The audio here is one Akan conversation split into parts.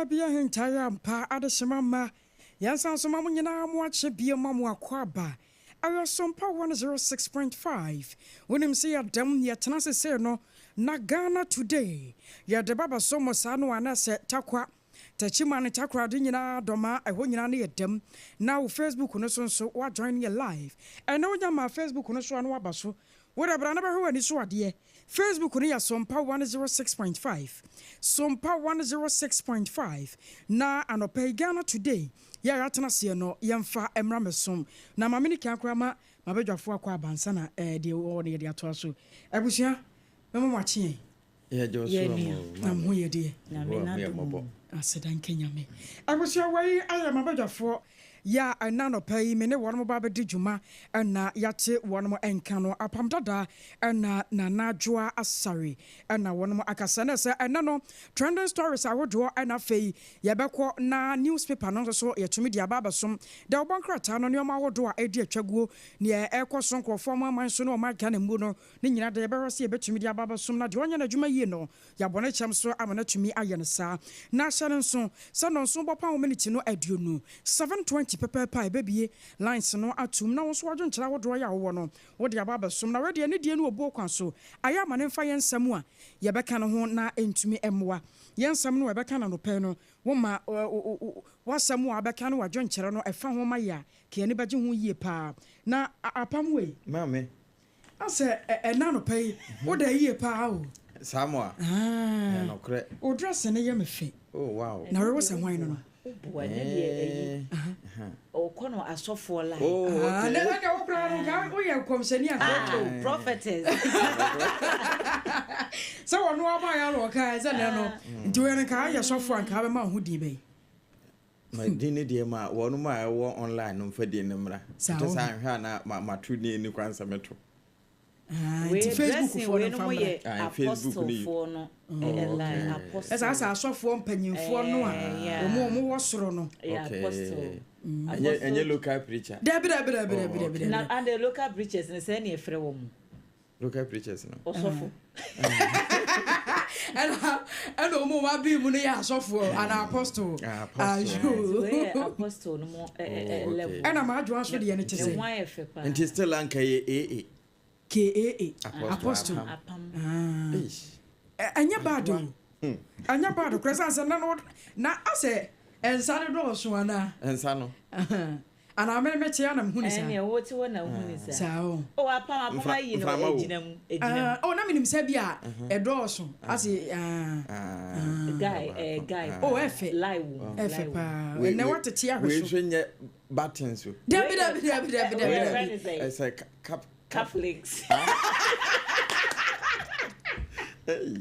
Baabi ahintaeɛ ampa adehyema mma yɛnsan so ma mo nyinaa mo akye bio ma mo akɔ aba ɛyɛ Sompa 106.5. Wonim sɛ yɛdam yɛtena sesei no na Ghana Today yɛde ba bɛso mo saa no anasɛ Takwa Takyima ne Takoradi nyinaa dɔma ɛhɔ nyinaa no yɛ dam na wo Facebook no so nso wa join yɛ live. Ɛnɛ wonya maa Facebook no so a na waba so. Wode bra na bɛhwɛ w'ani so adeɛ. Facebook no yɛ Sompa 106.5, Sompa 106.5. Na anɔpa yi Ghana Today yɛ a yɛatena aseɛ no yɛmfa mmra mmɛsom na ma mene kan koraa ma mabadwafoɔ akɔ aba ansa na eh, deɛ wɔwɔ no yɛde atoa so. Abusua, mɛma mo akye yɛn. Yɛgye wo so Yɛ ama nua. o, Na mo maame. ho yɛ deɛ. Nyame Yehowa hu yɛn n'adom mmɔbɔ. o. Aseda nka Nyame. Abusua wei ayɛ m'abadwafoɔ yɛ a ɛnɛ anɔpa yi me ne wɔnom ba abɛdi dwuma ɛna yɛate wɔnom nka no. Apam Dada ɛna Nana Adwoa Asare ɛna wɔnom akasa. Na sɛ ɛnɛ no trending stories ahodoɔ ɛna afei yɛbɛkɔ na newspaper no nso so yɛtumi de aba abɛsom dawubɔ nkrataa no nneɛma ahodoɔ a ɛredi atwaguo neɛ ɛrekɔ so nkurɔfoɔ ɔman man so ne ɔman Ghana mu no ne nyinaa de yɛbɛhwɛ sɛ yɛbɛtumi de aba abɛsom na deɛ ɔnyɛ n'adwuma yie no Yɛabɔ ne kyɛm so ama no atumi ayɛ no saa. Na hyɛ no nso sɛ nnɔnson bɔpɔn a miniti no 20, 7:20 pɛpɛɛpɛ a ɛbɛbue lines no atom na wo nso w'adwenkyerɛ ahodoɔ yɛ a wowɔ no wode aba abɛsom. Na wei deɛ ne deɛ no obuo kwan so ayɛ ama no mfa yɛn nsɛm a yɛbɛka no ho na ɛntumi mmoa yɛn nsɛm no a yɛbɛka no anɔpa yi no. Woma w'asɛm a wobɛka ne w'adwenkyerɛ no ɛfa ho ma yɛ a, ka yɛn ani bɛgye ho yie paa. Na apam wei. Maame. Asɛ ɛnɛ anɔpa yi wo da yie paa o. Saa mo a? Ɛyɛ nokorɛ. Wo dressing no yɛ me fɛ. Oh wow. Na wei wo sɛ hwan no no? Wo boa ɛnɛ deɛ ɛyi ɔkɔ no asɔfoɔ line. Oh okay. Nɛ ɛnɛ wo koraa no nka wo yɛ nkɔmhyɛni anka okay o. Prophetess. Sɛ wɔno aba yɛ na ɔka sɛ nɛ no nti wo yɛ no nka ayɛ sɔfoɔ anka abɛma wo ho din bɛyi. Ma din no deɛ ma wɔnom a ɛwɔ online no mfa din no mmra. Saa Nte wɔ saa hɔ. nhwɛ a na ma mato din ani kwan sɛ meto. Ah, Wei nti Facebook dressing foɔ wei no no mfa mo mmra. yɛ Ah, Facebook ne apostlefoɔ no Oh, line okay. apostle. Ɛsaa sɛ asɔfoɔ mpanyinfoɔ no a Eh, yeah. wɔn wɔn wɔ soro no. Ɛyɛ Okay. apostle. Ɛnyɛ Apostle. ɛnyɛ local preacher. Dabi dabi dabi Oh, dabi dabi okay. dabi. Na and the local preachers no sɛɛ ne yɛfrɛ wɔn. Local preachers no. Ɔsɔfo. Ɛna ɛna wɔn a wɔabɛn mu no yɛ asɔfoɔ anaa apostle. Ah, apostle. Ayo. Wei yɛ apostle no mo ɛ ɛ Oh, okay. level. Ɛna m'adwoa nso deɛ no te Ne sɛ. ho ayɛ fɛ paa. Nti still anka yɛ AA. KAA. Apostle. Apostle. Apam. Apam. Ah. Eish. Ɛnyɛ bad o. Ɛnyɛ bad koraa sɛ sɛ na no na asɛ nsa no dɔɔso anaa. Nsa no. Anaa me me te a na mehu ne saa. Ɛnneɛ wo te hɔ na wohu ne saa. Saa o. Oh apam apam Mfra ayi no mframa wo. ɛgyina mu ɛgyina mu. Oh na menim sɛ bi a ɛdɔɔso ase ah. Ah. Guy eh guy Oh ɛfɛ. Lie wɔ mu Ɛfɛ lie wɔ mu. paa. Wei Ɛnɛ wei watete ahwɛ wei so. nso nyɛ buttons o. Dabi Wei dabi yɛ dabi dabi wei dabi yɛfrɛ dabi. ne sɛn? Ɛsɛ cap cap. Cufflinks. Hey.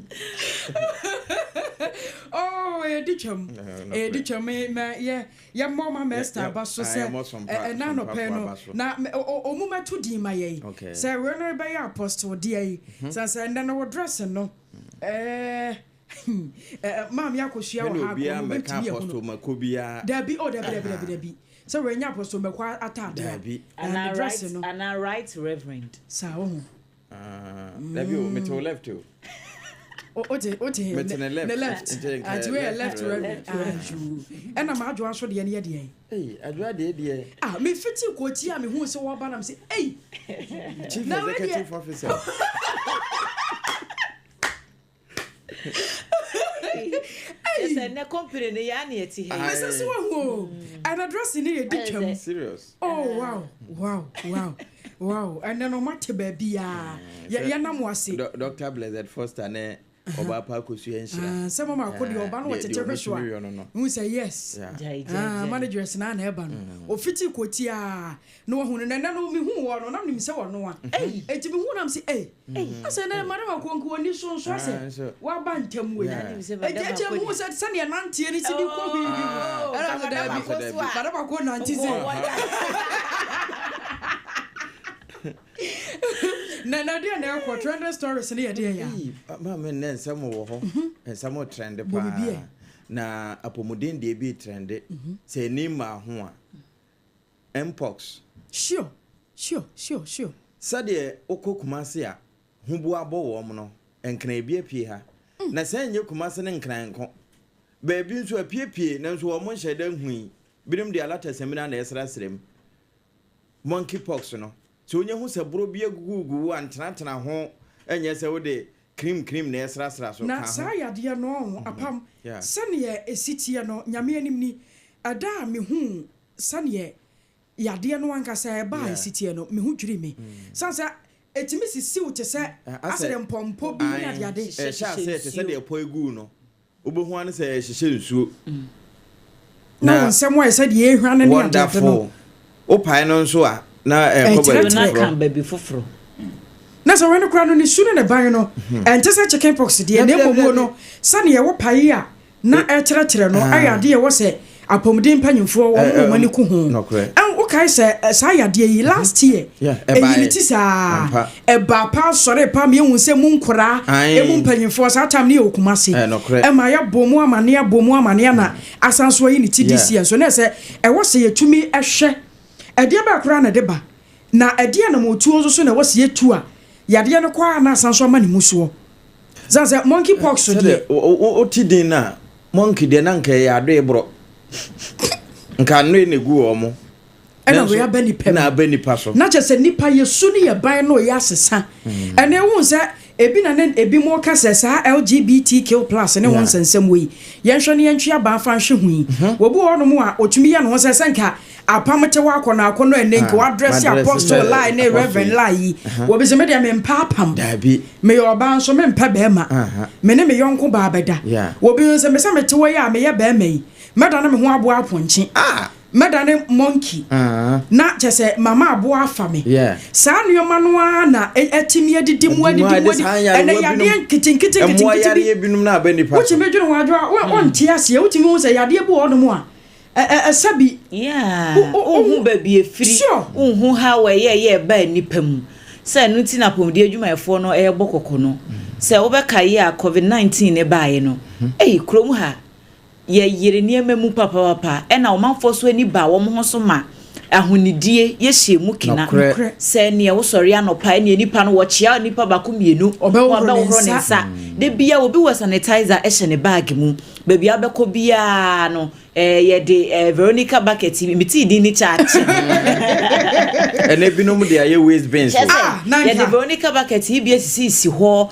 Oh ɛdi twam ɛdi twam mɛ yɛ yɛ mmɔ ma mɛsta aba so sɛ ɛna anɔpɛ no na ɔmu mɛto din ma yɛ yi sɛ wei no bɛyɛ apostle deɛ yi sɛ sɛ ɛnɛ no wo dress no ɛɛ maame akosua wɔ ha obiara akɔ no mmɛka bɛtumi apostle ahunu mako biara. Dabi oh dabi dabi dabi dabi sɛ wɔanya apostle mako ataadeɛ Dabi. Anaa ne dress right no anaa right reverend. Saa wo ho. Ah, dabi o mete wo left o. Wote wote he Mete ne left. Ne left. Nti nka Ati wei yɛ left left reverend. reverend. Ayo. Ɛna m'adwoa nso deɛ no yɛ deɛn? Ei, adwoa deɛ deɛ. Ah, me fiti kɔti a mehu sɛ wɔba na me sɛ ei. Chief Na wei deɛ Executive Officer. Kyɛ sɛ nnɛ company no yɛa ne yɛte ha yi. Mese so wahu o. Ɛna dressing no yɛ di Ayɛ twam. sɛ Serious. Oh wow wow wow wow ɛnɛ no mate baabiaa yɛ yɛna mo ase. Doctor Blessed Foster ne ɔbaa pa akosua nhyira. Ah, sɛ mama akɔ deɛ ɔba no Deɛ wɔtete deɛ hwɛ so a ɔmotumi yɔ no no. hu sɛ yes. Yeah. Gyae gyae Ah, gyae. managers na na ɛba no ofiti kɔti a na wahu no na ɛnɛ no mehu wɔ no na menim sɛ wɔno a enti mehu nam sɛ ei asɛ nɛ madam akɔnko w'ani so nso asɛ Ah, nso. waba ntam wei Yeah. Nanim sɛ enti madam akyɛ akɔ mehu sɛ sɛneɛ nanteɛ no si de kɔ hwii Oh, ɛna sɛ madam daabi akɔ so a. madam akɔ nante sɛ na na deɛ na ɛkɔ trending stories no yɛ deɛ ya Ei, maame nnɛ nsɛm wɔ hɔ. Nsɛm trend Bɔ me bi paa. ɛ. Na apɔmuden deɛ bi trend. Sɛ ani mmaa ho a, mpox. Sure, sure, sure, sure. Sɛdeɛ wokɔ Kumasi a huboa bɔ wɔn no, Nkran bi apue ha. Na sɛ ɛnyɛ Kumasi ne Nkran nko. Baabi nso apiepie, nanso wɔn nhyɛ da nhui. Binom de alata samina na ɛsrasra mu. Monkey pox no, sɛ onye ho sɛ boro bi agugugu wo a, ntenatena ho, ɛnyɛ sɛ wode cream cream na ɛsrasra so Na ka saa ho. Yadeɛ no, Apam, sɛneɛ ɛsi teɛ no, Nyame anim ni, ɛda a mehuu sɛneɛ yadeɛ no ankasa ɛbaa ɛsi teɛ no, me ho dwirii me. Sane sɛ ɛtumi sisi wo te sɛ asɛ dɛ mpɔmpɔ bi ne adeade. Ɛhyɛ aseɛ te sɛ deɛ ɛpɔ egu no, wobɛhu ano sɛ ɛhyehyɛ nsuo. Na wo nsɛm ayɛ sɛ deɛ ɛhwane ne adeade no. Wonderful. Wopae no nso a, na ɛkɔ baabi Na foforɔ. ka baabi foforɔ. Na sɛ wɔn koraa no, ne su ne ne ban no, ɛnte sɛ chicken pox deɛ, na mmom no, sɛneɛ wopae a na ɛkyerɛkyerɛ no, ɛyɛ adeɛ ɛwɔ sɛ apɔmuden mpanyinfoɔ wɔn wɔn ani ku ho. Ɛn wokae sɛ saa yadeɛ yi, last year ɛyi ne ti saa, ɛba paa, sɔre paa, mi ehu sɛ mu nkoraa, emu mpanyinfoɔ, saa time ne yɛ wɔ Kumase, ɛma yɛabɔ mu amaneɛ, abɔ mu amaneɛ, na asan so ayi ne ti this year nso. Na ɛsɛ ɛwɔ sɛ yɛtumi ɛhwɛ ɛdeɛ bɛɛ koraa na ɛde ba, na ɛdeɛ na mo tuo nso so na ɛwɔ sɛ yɛtu a yadeɛ no kɔ a na asan so ama ne mu soɔ zan sɛ monkey pox so deɛ. Sɛdeɛ wote din no a, monkey deɛ, na nka ɛyɛ adoe borɔ, nka nnoe na egu wɔn mo. Ɛna wei aba nipa mu. Na aba nipa so. Na kyerɛ sɛ nipa yɛsu ne yɛ ban no yɛ asesa. Ɛna ehu sɛ ebi na ne ebi mo ka sɛ saa LGBTQ+ ne ho nsɛnsɛm wɔ yi, yɛnhwɛ ne yɛntwe aban fa nhwɛ ho yi. Wɔbi wɔ hɔnom a otumi yɛ ne ho sɛ nka Apam te hɔ akɔ no akɔ no, ɛnɛ nka wadress apostle lie ne reverend lie yi. Wɔbi sɛ me deɛ mempɛ Apam. Daabi. Meyɛ ɔbaa nso mempɛ bɛrima. Me ne me yɔnko baa bɛda. Wɔbi nso sɛ me sɛ mete hɔ yi a meyɛ bɛrima yi, mɛda ne me ho aboa apɔnkye. Mɛda ne monkey. Na kyɛ sɛ mama aboa afa me. Saa nneɛma no ara na ɛtumi adidi mu, adidi mu adi. Ɛnɛ yadeɛ nketenkete mmoa nketenkete yareɛ bi. Binom na aba nipa so. Wotumi dwene ho adwo a, wonte aseɛ. Wotumi hu sɛ yadeɛ bi wɔ hɔnom a ɛsɛ bi. Yeah, wohu baabi efiri, wohu how ɛyɛ ɛyɛ ɛbaa nipa mu. Sɛ ɛno nti na apɔmuden adwumayɛfoɔ no ɛrebɔ kɔkɔ no. Sɛ wobɛka yi a, COVID-19 ne baeɛ no, ɛyi kurom ha, yɛyere nneɛma mu papapapa, ɛna ɔmanfoɔ so ani ba wɔn ho so ma ahonidie yɛhyɛ mu kena. Sɛ neɛ wosɔre anɔpa, ɛneɛ nipa no wɔkyea nipa baako mmienu, ɔbɛhohoro ne wɔbɛhohoro ne nsa. De bia obi wɔ sanitizer ɛhyɛ ne bag mu. Baabi a wobɛkɔ biara no, yɛde Veronica bucket yi, metii din ne kyaakye. Ɛnɛ binom de ayɛ waste bins. Kyerɛ Ah, sɛ na nka. Yɛde Veronica bucket yi bi asisisi hɔ,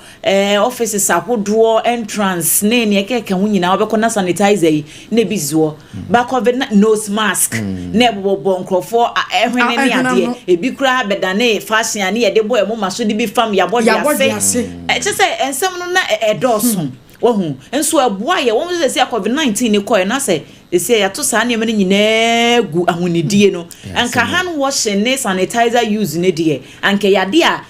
offices ahodoɔ, entrance ne nea ɛkeka ho nyinaa, wobɛkɔ na sanitizer yi na ebi sisi hɔ. Ba COVID na nose mask na ɛbobɔbɔ nkurɔfoɔ ɛhwene ne ɛhwene adeɛ. ano. Ebi koraa bɛdane fashion a ne yɛde bɔ ɛmo ma so de bi fam yɛabɔ de Yɛabɔ de ase. ase. Ɛkyɛ sɛ nsɛm no na ɛdɔɔso. Wahu nso ɛboa yɛ wɔn sɛ sɛ COVID-19 ne kɔɛ na sɛ sɛ yɛato saa nneɛma no nyinaa gu ahonidie no, anka hand washing ne sanitizer use ne deɛ, anka yɛade a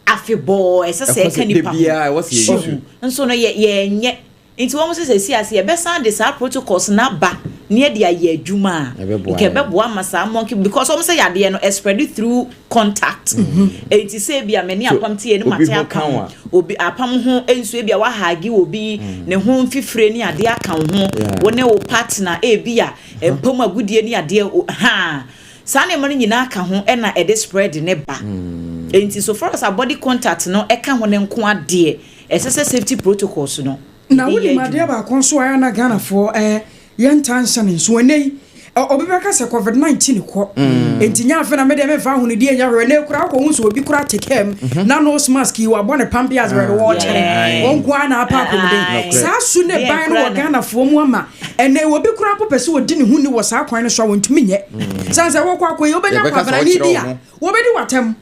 afebɔɔ ɛsɛ sɛ ɛkɔ ɛka sɛ nipa da biara ɛwɔ sɛ yɛyi ho nso no yɛ yɛnyɛ. Nti wɔn sɛ si ase yɛbɛsan de saa protocols n'aba ne yɛde ayɛ adwuma a ɛbɛboa nka yɛn. Ɛbɛboa ma saa monkey, because wɔn sɛ yadeɛ no ɛspread through contact. Eti sɛ ebi a mɛ ne So, Apam tie ne obi mate ho ka Apam wo a. Obi Apam ho nso, ebi a wahug obi ne ho mfifire ne adeɛ aka wo ho, wo ne wo partner ebi a mpam agudie ne adeɛ ha, saa nneɛma no nyinaa ka ho ɛna ɛde spread ne ba. Nti so far as a body contact no ɛka ho ne nko adeɛ, ɛsɛ sɛ safety protocols no Na yɛde yɛ wonim adeɛ adwuma. Baako nso a ɛyɛ na Ghanafoɔ yɛnta nhyɛ ne nso, ɛnɛ yi obi bɛka sɛ COVID-19 kɔ enti nya afe na mede memfa ahonidie nyɛ hwɛ. Ɛnɛ kora wokɔhu sɛ obi kora te kaa mu na nose mask yi wabɔ ne pampe as rɛde wɔkyerɛ wɔn nko ara na apa apɔmuden. Saa su ne Deɛ ban no kora wɔ no. Ghanafoɔ mu ama ɛnɛ obi kora mpo pɛ sɛ ɔdi ne ho ni wɔ saa kwan no so a, wɔntumi nyɛ sane sɛ wɔkɔ akɔ yi wobɛnya Yɛbɛka sɛ kwabrane ɔkyerɛ bi wo a ho. wɔbɛdi w'atɛm.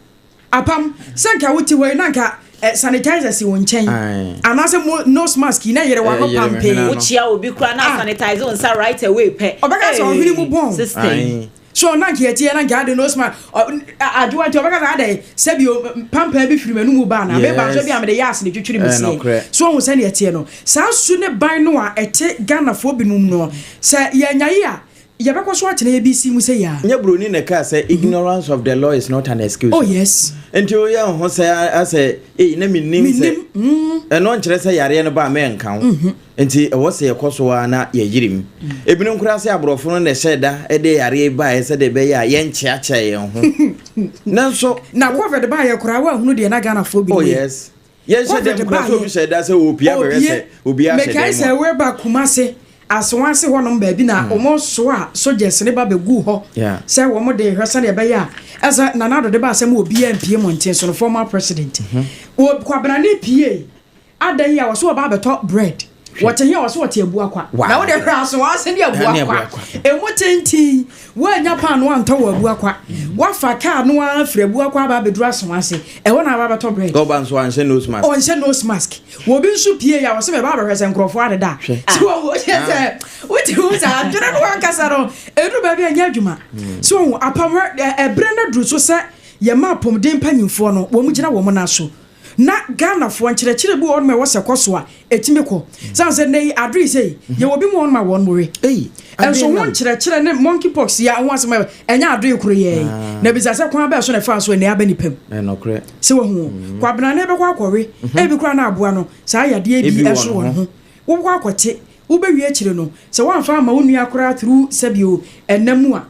Apam, sɛ nka wote hɔ yi na nka sanitizer si wo nkyɛn anaasɛ nose mask yi na yɛrɛ w'ano yɛrɛ me pampee. hwene ano. Wokyia obi koraa na Ah. sanitize wo nsa right away pɛ. Ɔbɛka sɛ ɔhwene mu bɔn. Sister yi. So na nka yɛteɛ na nka ade nose mask adwoa nti ɔbɛka sɛ adɛ sɛbi pampan bi firi m'anum ba na meba nso bi a mede yɛ ase ne twitwiri me seɛ. So ɔhu sɛne ɛteɛ no, saa su ne ban no a ɛte Ghanafoɔ binom no, sɛ yɛanya yi a, yɛbɛkɔ so atena yɛbi mu sɛ yɛa. Nyɛ buroni na ɛkaa sɛ ignorance of the law is not an excuse? Oh yes. Nti woyɛ wo ho sɛ asɛ ei na mennim sɛ Mennim. Ɛno nkyerɛ sɛ yareɛ no ba a mɛnka wo. Nti ɛwɔ sɛ yɛkɔ so a na yɛyere mu. Ebinom koraa sɛ aborɔfo no na ɛhyɛ da de yareɛ yi baeɛ sɛdeɛ ɛbɛyɛ a yɛnkyeakyea yɛn ho, nanso Na COVID baayɛ koraa, woahunu deɛ na Ghanafoɔ binom oh yɛ. yes, yɛnhyɛ COVID dɛm koraa sɛ baayɛ. obi hyɛ da sɛ ɔpie abɛhwɛ sɛ obi ahyɛ Mekae dɛm sɛ mu a. weba Kumase. Asawase hɔnom baabi na wɔn soa soldiers ne ba bɛguu hɔ sɛ wɔn de hwɛ sɛdeɛ ɛbɛyɛ a ɛsɛ Nana Addo de ba asɛm obiara mpie mmɔnten so no, former president. Wɔ Kwabena ne pie adan yi a wɔso wɔba abɛtɔ bread. Wɔte he a wɔso wɔte Abuakwa. Na wode hwɛ Asawase ne Abuakwa emu tenten, woannya paano antɔ wɔ Abuakwa. Woafa kaa no ara firi Abuakwa aba abɛduru Asawase, ɛhɔ na aba abɛtɔ bread. Ɔba nso anhyɛ nose mask. Ɔnhyɛ nose mask. Obi nso pie a wɔsɛ mɛba abɛhwɛ sɛ nkurɔfoɔ adeda. So wɔn kyɛ sɛ wote hu sɛ adwene no ankasa no ɛduru baabi a ɛnyɛ adwuma. So wɔn apam ɛberɛ no aduru so sɛ yɛma apɔmuden mpanyinfoɔ no wɔn gyina wɔn nan so. Na Ghanafoɔ nkyerɛkyerɛ bi wɔ hɔnom a ɛwɔ sɛ kɔ so a ɛtumi kɔ. Sane sɛ nnɛ yi aduru yi sɛ yi yɛwɔ bi mu hɔnom a wɔn we. Nso ho nkyerɛkyerɛ ne monkey pox yi ho asɛm ɛnyɛ adoe koro yɛ yi. Na bisa sɛ kwan bɛɛ so na ɛfaa so ɛnɛ aba nipa mu. Sɛ wahu o. Kwabena ne bɛkɔ akɔwe. Ebi koraa na aboa no saa yadeɛ bi ɛso wɔ ne ho. Wobɛkɔ akɔte. Wobɛwie akyire no sɛ woamfa amma wo nua koraa through sɛbio ɛna mu a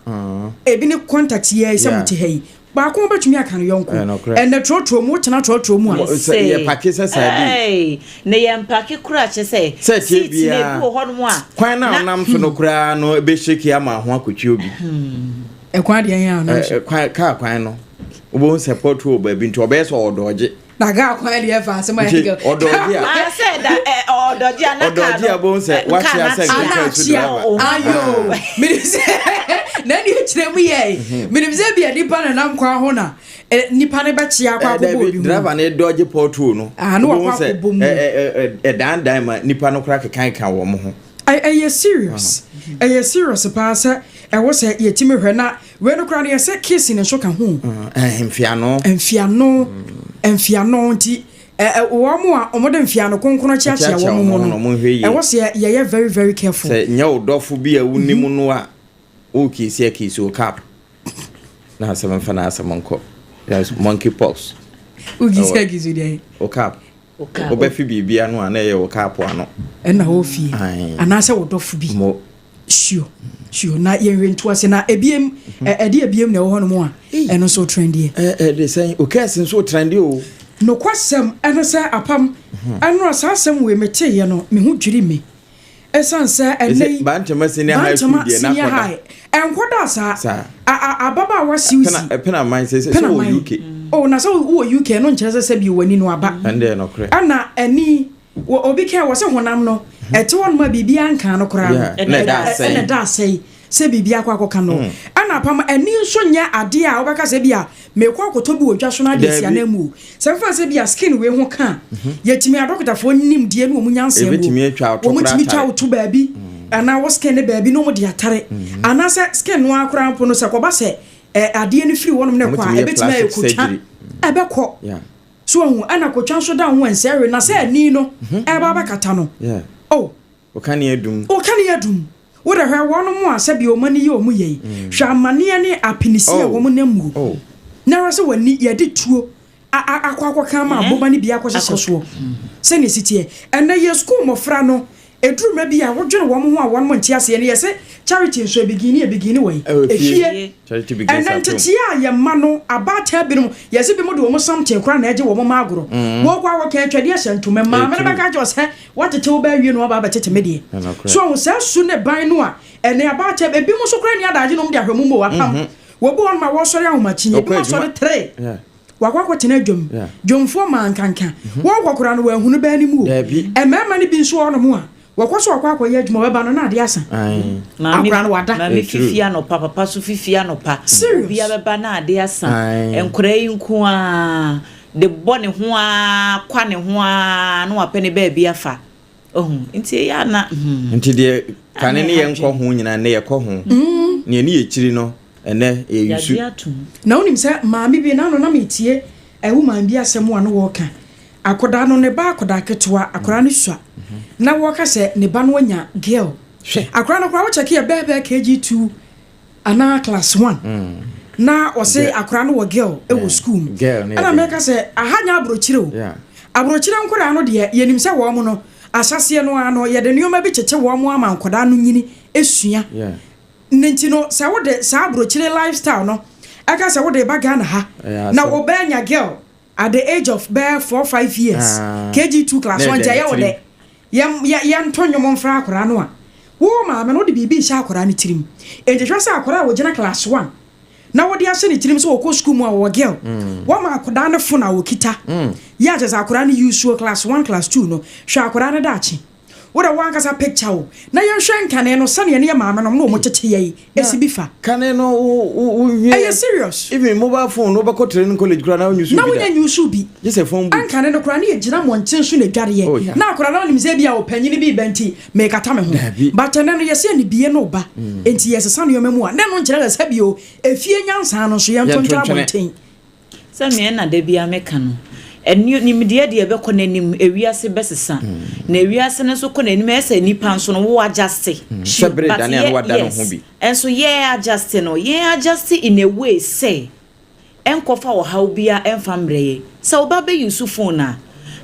ebi ne contact yɛ sɛ mote ha yi. Baako bɛtumi aka no yɔnko. Ɛnɛ trɔtrɔ mu wotena trɔtrɔ mu a. Sɛ yɛ pake sɛ sardine. Ɛɛi na yɛ mpake koraa kyɛ sɛ Sɛ tie seat no ebi biara wɔ hɔ nom a kwan no a na. ɔnam so no koraa no bɛ shake ama ho akɔtwi obi. Ɛkwan deɛ yɛn ano nso. Kwan kaa kwan no wobɛhu sɛ pothole baabi nti ɔbɛyɛ sɛ ɔdɔɔgye. Na kaa kwan deɛ fa asɛm a Nti yɛ. ɔdɔɔgye a. Ah sɛ da ɛ ɔdɔɔgye a na kaa Ɔdɔɔgye a no wobɛhu sɛ ɛ kaa wakyea no sɛ akyea. nka Ana so akyea driver. ayo menim sɛ na ne akyerɛ mu yɛ menim sɛ bia nipa na nam kwan ho na nipa ne bɛkyea akɔ akɔbɔ Dabi obi ho. driver ne dɔɔgye pothole no. Ah, na wakɔ Wobɛhu sɛ akɔbɔ mu. ɛ ɛ ɛ ɛdandan ma nipa no koraa keka wɔn ho. Ɛyɛ serious, ɛyɛ serious paa sɛ ɛwɔ sɛ yɛtumi hwɛ na wei no koraa no yɛsɛ kissing nso ka ho. Mfiano. Mfiano, mfiano nti wɔn a wɔde mfiano kronkron kyeakyea Kyeakyea wɔn ho wɔn no no, wɔn nhwɛ yie. Ɛwɔ sɛ yɛyɛ very very careful. Sɛ nyɛ wo dɔfo bi a wonim no a wokisi akisi wo cap na asɛm mfa na asɛm nkɔ. Yes, monkey pox. Wokisi akisi deɛ. Wo cap. Wobɛfi biribi ano a na ɛyɛ wo cap ano. Ɛna wɔ fie. Anaasɛ wo dɔfo bi. Mo. Sure. Na yɛnhwɛ nto ase na ebiem ɛde ebiem na ɛwɔ hɔ nom a ɛno nso trendeɛ. Ɛde sɛn okɛs nso trendeɛ o. Nokwasɛm ɛne sɛ apam ɛno a saa asɛm wei meteeɛ no me ho dwiri me. Ɛsiane sɛ ɛnɛ yi Bantama senior high school deɛ senior n'akɔda. High ɛnkɔda saa. Saa. Ababaawa Suzy. Pena man sɛ wɔ UK. Oh, na sɛ wɔ UK no nkyerɛ sɛ sɛbi w'ani no aba. Ɛndeɛ nɔkorɛ. Ɛna ani wɔ obi kan wɔ sɛ honam no ɛte hɔ nom a biribi anka no koraa no. Ɛna ɛda asɛe. Ɛna ɛda asɛe sɛ biribi akɔ akɔka no. Ɛna apam ani nso nyɛ adeɛ a wobɛka sɛ bi a mekɔ akɔtɔ bi wɔ dwa so no adeɛ si anan mu. Sɛ mfa sɛ bi a skin wei ho ka yɛtumi adɔkotafoɔ nimdeɛ ne wɔn nyansa mu. Ebetumi atwa wo to Wɔn koraa tumi twa atare. wo to baabi anaa wo skin ne baabi na wɔn de atare. Anaasɛ skin no akora mpo no sɛ kɔba sɛ adeɛ no firi hɔnom na ɛkɔ a Wɔtumi yɛ ebetumi ayɛ plastic kotwa surgery. ɛbɛkɔ. So ohun ɛna kotwa nso da ho nsɛre na sɛ ani no ɛba abɛkata no. Oh. Ɔka adum. Ɔka ne adum. Wode hwɛ wɔn mo a sɛbi wɔn ani yɛ wɔn yɛ yi. Hwɛ amanneɛ ne apinisi a wɔn nam mu. Na ɛwɔ sɛ wɔn yɛde tuo akɔ akɔka ama aboba no bi akɔhyehyɛ soɔ. Sɛnea esi teɛ. Ɛnɛ yɛ sukuu mmɔfra no eduru mmerɛ bi a wodwene wɔn ho a wɔn mo nte aseɛ no yɛ sɛ charity nso ebigini ebigini wɔ yi. Efie. Charity begins Ɛnɛ at home. nteteɛ a yɛ mma no abaatan binom yɛsɛ bi mo de wɔn something koraa na ɛgye wɔn mma agorɔ. Wɔkɔ akɔka atwadeɛ hyɛ ntoma maame no bɛka kyerɛ sɛ wɔtete wo bɛɛ wie na wɔba abɛtete me deɛ. So ɔho saa su ne ban no a ɛnɛ abaatan ebi mo nso koraa ni adagye nom de ahwɛ mu mo apam. Wɔbu wɔn ma wɔsɔre ahomakye ebi mo asɔre 3. Wakɔ akɔtena dwam. Dwomfoɔ maa nkanka. Wɔn kɔkora no wɔahunu bɛɛ ne mu o. Mmarima no bi nso wɔ hɔnom a wɔkɔ so wakɔ akɔyɛ adwuma wɔbɛba no na ade asa. Akora no wada. Maame fifi anɔpa, papa so fifi anɔpa. Serious. Obi abɛba na ade asa. Nkora yi nko a de bɔ ne ho a kwa ne ho a na wapɛ ne baabi afa. Oh, nti ɛyɛ ana. Nti deɛ kane ne yɛn nkɔ ho nyinaa ne yɛkɔ ho. Ne ani yɛ kyiri no ɛnɛ yɛ yusu. Na wonim sɛ maame bi na no na metie ɛwo maame bi asɛm a no wɔka. Akɔdaa no ne ba akɔdaa ketewa, akɔdaa no sua. Na wɔka sɛ ne ba no anya girl. Akɔdaa no koraa wokyɛke yɛ bɛɛ KG2 anaa class 1. Na ɔse akɔdaa no wɔ girl ɛwɔ school mu. Ɛna mɛka sɛ aha nya aburokyire o. Aburokyire nkɔdaa no deɛ yɛnim sɛ wɔn no ahyɛseɛ no ara no yɛde nneɛma bi kyekye wɔn ama nkɔdaa no nyini esua. Ne nti no sɛ wode saa aburokyire lifestyle no ɛka sɛ wode ba Ghana ha na wɔbɛɛ nya girl at the age of bɛɛ 4 5 years KG2 class 1 nti ɛyɛ wo dɛ yɛnto nnwom mfra akwadaa no a Wo maame no, wode biribi rehyɛ akwadaa no tirim. Enti hwɛ sɛ akwadaa a ɔgyina class one na wode ahyɛ ne tirim sɛ ɔkɔ sukuu mu a ɔwɔ girl, woama akwadaa no phone a ɔkita. Yɛ a kyerɛ sɛ akwadaa no use class one, class two no, hwɛ akwadaa no daakye. Wo de w'ankasa picture wo na yɛnhwɛ nkane no sɛdeɛ ne yɛ maame nom na wɔn tete yɛ yi si bi fa. Kane no wo wo wo hwie. Ɛyɛ serious. Even mobile phone no wobɛkɔ training college koraa na wonyi so bi da. Na wonya nyi so bi. Gye sɛ phone booth. Ankane no koraa ne yɛ gyina mmɔnten so na dwareɛ. Oh yeah. Na akwadaa no nim sɛ ebia ɔpanyini bi reba nti merekata me ho. Daabi. But ɛnɛ no yɛse anibie no reba nti yɛresesa nneɛma mu a na ɛno nkyerɛ sɛ sɛbi o efie nyansa no nso yɛnto ntwere abɔnten. Sɛ nea na da biara meka no, ɛno nimdeɛ deɛ ɛbɛkɔ n'anim, ewiase bɛsesa. Na ewiase no nso kɔ n'anim, ɛyɛ sɛ nnipa nso no, wo adjuste. Sɛ bere But dane a na yɛ, wada ne ho yes, bi. nso yɛ adjuste no, yɛn adjuste in a way sɛ ɛnkɔfa ɔhaw biara ɛmfa mmrɛ yɛn. Sɛ wo ba bɛ use phone a,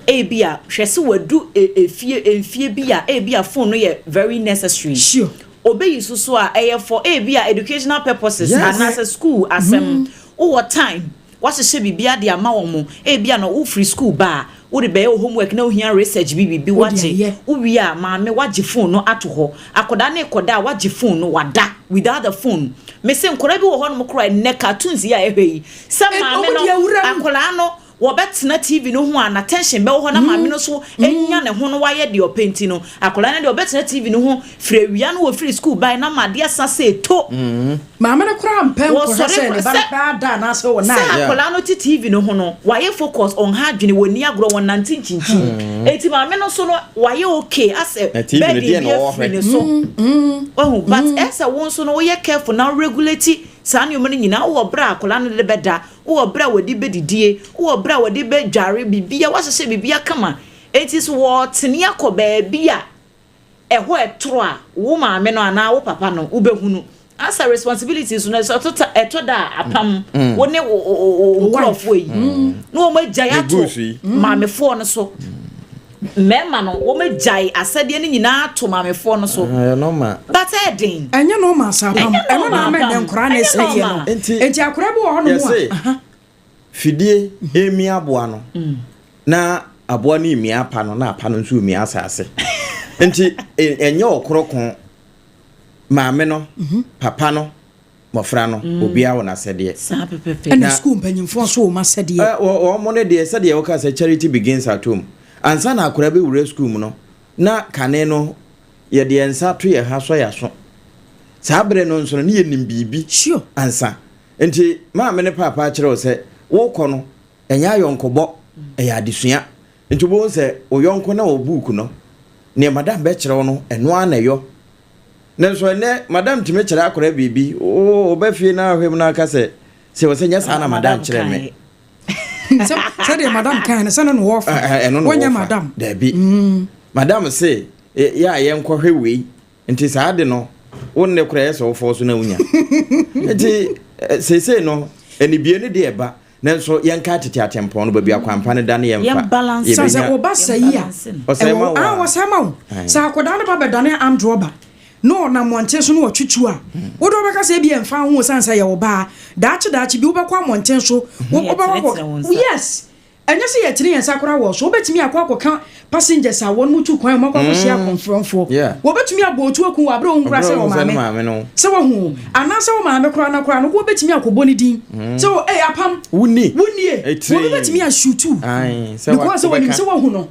ebia hwɛ sɛ wadu efie, mfie bi a ebia phone no yɛ very necessary. Ɔbɛ use so a, ɛyɛ for ebia educational purposes anaasɛ school asɛm. Wowɔ time, woahyehyɛ biribiara de ama wɔn, ebia na wofiri school ba a, wode bɛyɛ wo homework na wohia research bi biribi, Wode woagye. ayɛ. Wowie a, maame woagye phone no ato hɔ. Akwadaa no rekɔda a, woagye phone no, wada without the phone. Mese nkwadaa bi wɔ hɔnom koraa a, ɛnnɛ cartoons yi a yɛhwɛ yi, sɛ maame Wɔde no, awura mu. akwadaa no Wɔbɛtena TV no ho a n'attention bɛwɔ hɔ na maame no nso anya ne ho na wayɛ deɛ ɔpɛ nti no, akwadaa no deɛ ɔbɛtena TV no ho firi awia no wɔfiri sukuu bae na ama adeɛ asa sɛ ɛto. Maame no koraa mpɛ nkɔhwɛ Wɔsɔre sɛ ne koraa ba no sɛ koraa ada anaasɛ sɛ ɔnnae. akwadaa no te TV no ho no, wayɛ focus, ɔnha adwene, wɔnni agorɔ, wɔnnante nkyinkyin. Enti maame no nso no, wayɛ okay asɛ Na TV no burden deɛ bi na ɔwɔ afiri hwɛ. ne so. Wahu? But ɛsɛ sɛ wo nso no woyɛ careful na wo regulate saa nneɛma no nyinaa. Wowɔ berɛ a akwadaa no de bɛda, Wowɔ berɛ a wɔde bɛdidie, wowɔ berɛ a wɔde bɛdware, biribiara, woahyehyɛ biribiara kama. Enti sɛ wɔretene akɔ baabi a ɛhɔ ɛtoro a, wo maame no anaa wo papa no, wobɛhunu. Asa responsibilities no, ɛsɛ ɛtɔ ta ɛtɔ da a apam wo ne wo wo wo nkurɔfoɔ yi na wɔn agyae ato maamefoɔ no so. Mmarima no, wɔn agyae asɛdeɛ no nyinaa ato maamefoɔ no so. Ɛyɛ normal. But ɛyɛ den. Ɛnyɛ normal saa pam. Ɛnyɛ Ɛno na normal ama ɛnɛ pam. nkoraa na Ɛnyɛ ɛsɛeɛ no. normal. Nti Nti akoraa bi wɔ hɔnom a, yɛse aha. fidie remia aboa no na aboa no remia apa no na apa no nso remia asase. Nti ɛnyɛ ɔkoro ko. Maame no, papa no, mmɔfra no, obiara wɔ n'asɛdeɛ. Saa pɛpɛpɛ. Ɛna Na sukuu mpanyinfoɔ nso wɔn asɛdeɛ. Ɛ, wɔ, wɔn no deɛ, sɛdeɛ woka sɛ charity begins at home. Ansa na akwadaa bɛwura sukuu mu no, na kane no, yɛde yɛn nsa to yɛn ha sɔ yɛn aso. Saa berɛ no nso no, ne yɛnim biribi Sure. ansa. Nti, maame ne paapa akyerɛ wo sɛ, wokɔ no, ɛnyɛ ayɔnkobɔ, ɛyɛ adesua. Nti wobɛhu sɛ wo yɔnko na wɔ buuku no, neɛ madam bɛkyerɛ wo no, ɛno ara na ɛyɔ. Nanso ɛnnɛ, madam tumi kyerɛ akwadaa biribi, wo woba fie na ahwɛ mu na aka sɛ, sɛ wɔ sɛ nyɛ saa na madam kyerɛ me. Sɛ sɛdeɛ madam kan no, sɛ no na wɔfa. Ɛno na Wonyɛ wɔfa. madam. Daabi. Madam se, yɛ a yɛnkɔhwɛ wei. Nti saa ade no, wo nne koraa ɛyɛ sɛ wofɔɔ so na wonya. Nti seesei no, anibue no deɛ ɛba. Nanso yɛnkae tete atempɔn no, baabi a kwan pa no da ne yɛmfa. Yɛn balance. Sɛ sɛ Yɛbɛnya. wo ba sɛe a, Ɔsɛe ɛwɔ ma wo ah a. wɔsɛe ma wo. Ae. Sɛ akwadaa no ba bɛdane armed robber na ɔnam mmɔnten so na ɔtwe tuo a, wo de wobɛka sɛ ebia ɛmfa wo ho esiane sɛ ɛyɛ wo ba a. Daakye daakye bi wobɛkɔ mmɔnten so, wo wobɛkɔ Yɛtenetene wo akɔ nsa. yes. Ɛnyɛ sɛ yɛtene yɛn nsa koraa wɔ so. Wobɛtumi akɔ akɔka passengers a wɔn tu kwan a wɔakɔ akɔhyia akɔmfrɔmfoɔ. Wɔbɛtumi abɔ otuo aku wo wɔ aberɛ a wohu koraa sɛ ɛyɛ wo maame. Sɛ wahu o. Anaasɛ wo maame koraa no koraa no, wobɛtumi akɔbɔ ne din sɛ o, ei Apam, Wonie. wonie. Obi bɛtumi ashoot wo because sɛ wɔnim sɛ wahu no.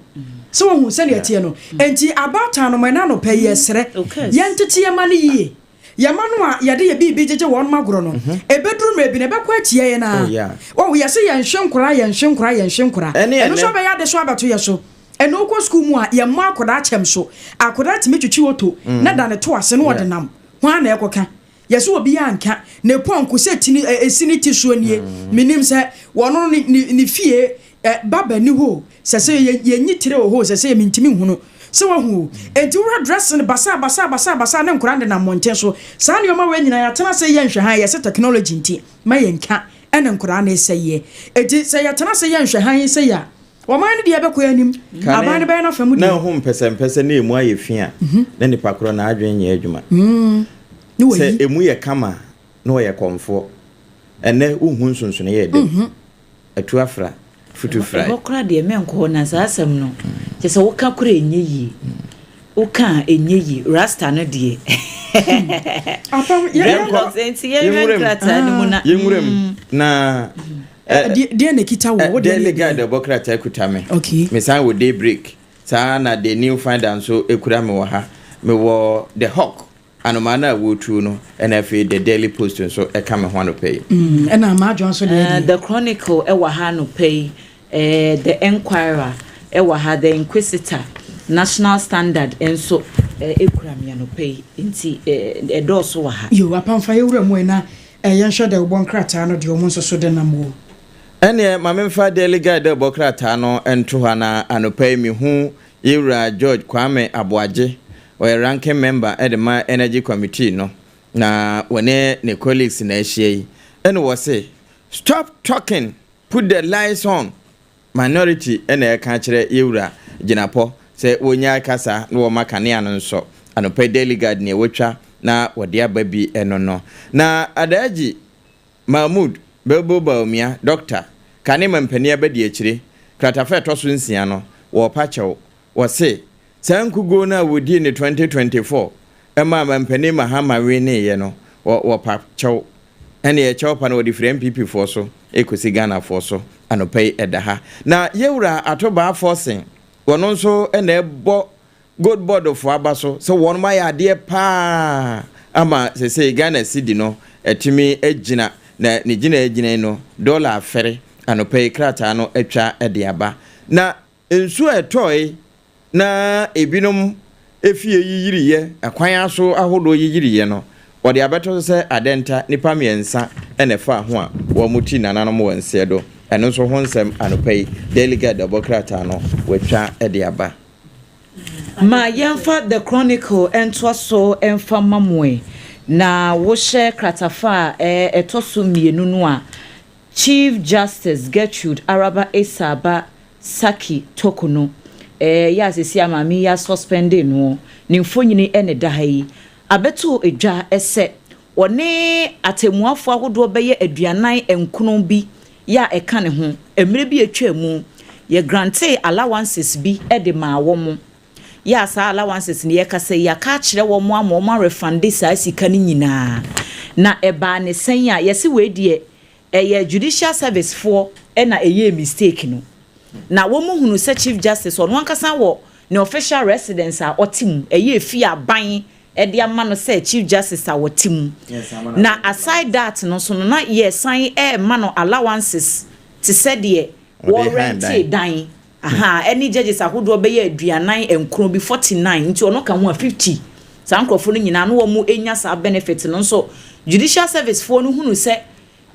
Sɛ wahu sɛdeɛ ɛteɛ no. Enti abaatan no, ɛna anɔpa yi yɛsrɛ, yɛntete yɛn mma no yie. Yɛn mma no a yɛde yɛn biribi gyegye wɔn agorɔ no, ɛbɛduru mmerɛ bi no, ɛbɛkɔ atia yɛn ara. Wahu, yɛse yɛnhwe nkwadaa, yɛnhwe nkwadaa, yɛnhwe nkwadaa. Ɛno nso abɛyɛ adesoa abɛto yɛn so. Ɛnnɛ wokɔ sukuu mu a, yɛmmɔ akwadaa kyɛm so. Akwadaa tumi twitwi oto na da ne to ase na ɔde nam. Hwan na ɛrekɔka? Yɛse obiara nka. Ne pɔnko sɛ ti ne, ɛsi ne ti soɔ nie. Mennim sɛ wɔno no ne, ne, ne fie Ɛ ba ba ni hɔ o, sɛ sɛ yɛ yɛnyi tire wɔ hɔ o, sɛ sɛ yɛ mentumi nhunu. Sɛ wahu o. Enti wohwɛ dressing basaa basaa basaa basaa ne nkwadaa nenam mmɔnten so. Saa nneɛma wei nyinaa yɛatena ase yɛ nhwɛhan yɛse technology nti ma yɛnka ɛna nkwadaa no resɛeɛ. Enti sɛ yɛtena ase yɛ nhwɛhan yi sei a, ɔman no deɛ ɛbɛkɔ anim. Kane Aban no bɛyɛ n'afa mu na deɛ. ɛho mpɛsɛmpɛsɛ na ɛmu ayɛ fi a, na nipa korɔ n'adwene nyɛ adwuma. Ne Sɛ wayi. ɛmu yɛ kama a, na ɔyɛ kɔmfoɔ. Ɛnnɛ wonhu nsonsonoeɛ a ɛda mu. Atu afra, futu frae. Ɛhɔ koraa deɛ mɛnkɔ hɔ na saa asɛm no kyerɛ sɛ woka koraa ɛnyɛ yie. Woka a ɛnyɛ yie, rasta no deɛ. Apam, yɛ yɛnkɔ. Dreadlocks, enti yɛnhwɛ Yɛnwura mu. nkrataa no mu na. Yɛnwura mu na Deɛ na ɛkita wo, wo deɛ Daily ne Guide ɛbɔ krataa kuta me. Okay. Mesan wɔ Daybreak. Saa na The New Finder nso kura me wɔ ha. Mewɔ The Hawk, anomaa no a wɔretu no, ɛna afei The Daily Post nso ɛka me ho anɔpa yi. Ɛna Maadwoa nso deɛ deɛ. The Chronicle ɛwɔ ha anɔpa yi, The Enquirer ɛwɔ ha, The Inquisitor, National Standard nso ɛkura me anɔpa yi, nti ɛdɔɔso wɔ ha. Yo, apamfa yɛwura mu ɛ na yɛnhwɛ dɛ wobɔ nkrataa no deɛ ɔmo nso so de nam wɔ. Ɛneɛ ma memfa Daily Guide ɛbɔ krataa no nto hɔ na anɔpa yi mehu yɛwura George Kwame Aboagye, ɔyɛ ranking member de ma Energy Committee no, na wɔne ne colleagues na ahyia yi, ɛne wɔ se, "Stop talking, put the lights on." Minority ɛna ɛka kyerɛ yɛwura Gyinapɔ sɛ wɔnya kasa na wɔma kanea no nsɔ. Anɔpa yi Daily Guide neɛ wɔtwa na wɔde aba bi ɛno no. Na Alhaji Mahmood Bilbo Bawumia, doctor, kane ma mpanin abɛdi akyire, kratafa ɛtɔ so 6 no, wɔrepa kyɛw. Wɔse, saa nkuguo no a wɔdii ne 2024 ɛma mampanin Mahama wineeɛ no, wɔpa kyɛw. Ɛne ɛkyɛw pa no wɔde firi NPP foɔ so ɛkɔsi Ghanafoɔ so. Anɔpa yi ɛda ha. Na yɛwura Ato Baah Forson, wɔno nso ɛna ɛbɔ Gold Board foɔ aba so sɛ wɔn ayɛ adeɛ paa ama sɛsɛ Ghana cedi no ɛtumi agyina na ne gyina agyina no dɔla afɛre. Anɔpa yi krataa no atwa de aba. Na nsuo a ɛtɔe na ebinom efie yiyiriyɛ, akwan aso ahodoɔ yiyiriyɛ no, wɔde abɛto so sɛ Adɛnta nipa 3 ɛna ɛfa ho a wɔn ti nananom wɔ nseɛ do. Ɛno nso ho nsɛm anɔpa yi Daily Guide ɛbɔ krataa no wɔatwa de aba. Ma yɛmfa The Chronicle ntoa so mfa ma mo na wohyɛ kratafa a ɛtɔ so 2 no a, Chief Justice Gertrude Araba Esaaba Sackey Torkornoo, yɛ asesi a maame yi asuspende no, ne mfonyini ne da ha yi abɛto edwa sɛ wɔne atemmuafoɔ ahodoɔ bɛyɛ 49 bi yɛ a ɛka ne ho. Mmerɛ bi atwa mu yɛ grante allowances bi de maa wɔn, yɛ a saa allowances no yɛkasa yi aka akyerɛ wɔn ama wɔn arefund saa sika no nyinaa. Na ɛbaa ne sɛn a yɛsi wei deɛ ɛyɛ Judicial Service foɔ ɛna ɛyɛ mistake no, na wɔn mu hunu sɛ Chief Justice ɔno ankasa wɔ ne official residence a ɔte mu, ɛyɛ efi aban ɛde ama no sɛ Chief Justice a wɔte mu. Na aside that no so no, na yɛsan ɛɛma no allowances te sɛ deɛ wɔrente dan aha, ɛne judges ahodoɔ bɛyɛ 49 bi, 49, nti ɔno ka ho a 50. Saa nkurɔfoɔ no nyinaa no wɔn nya saa benefit no nso. Judicial Service foɔ no hunu sɛ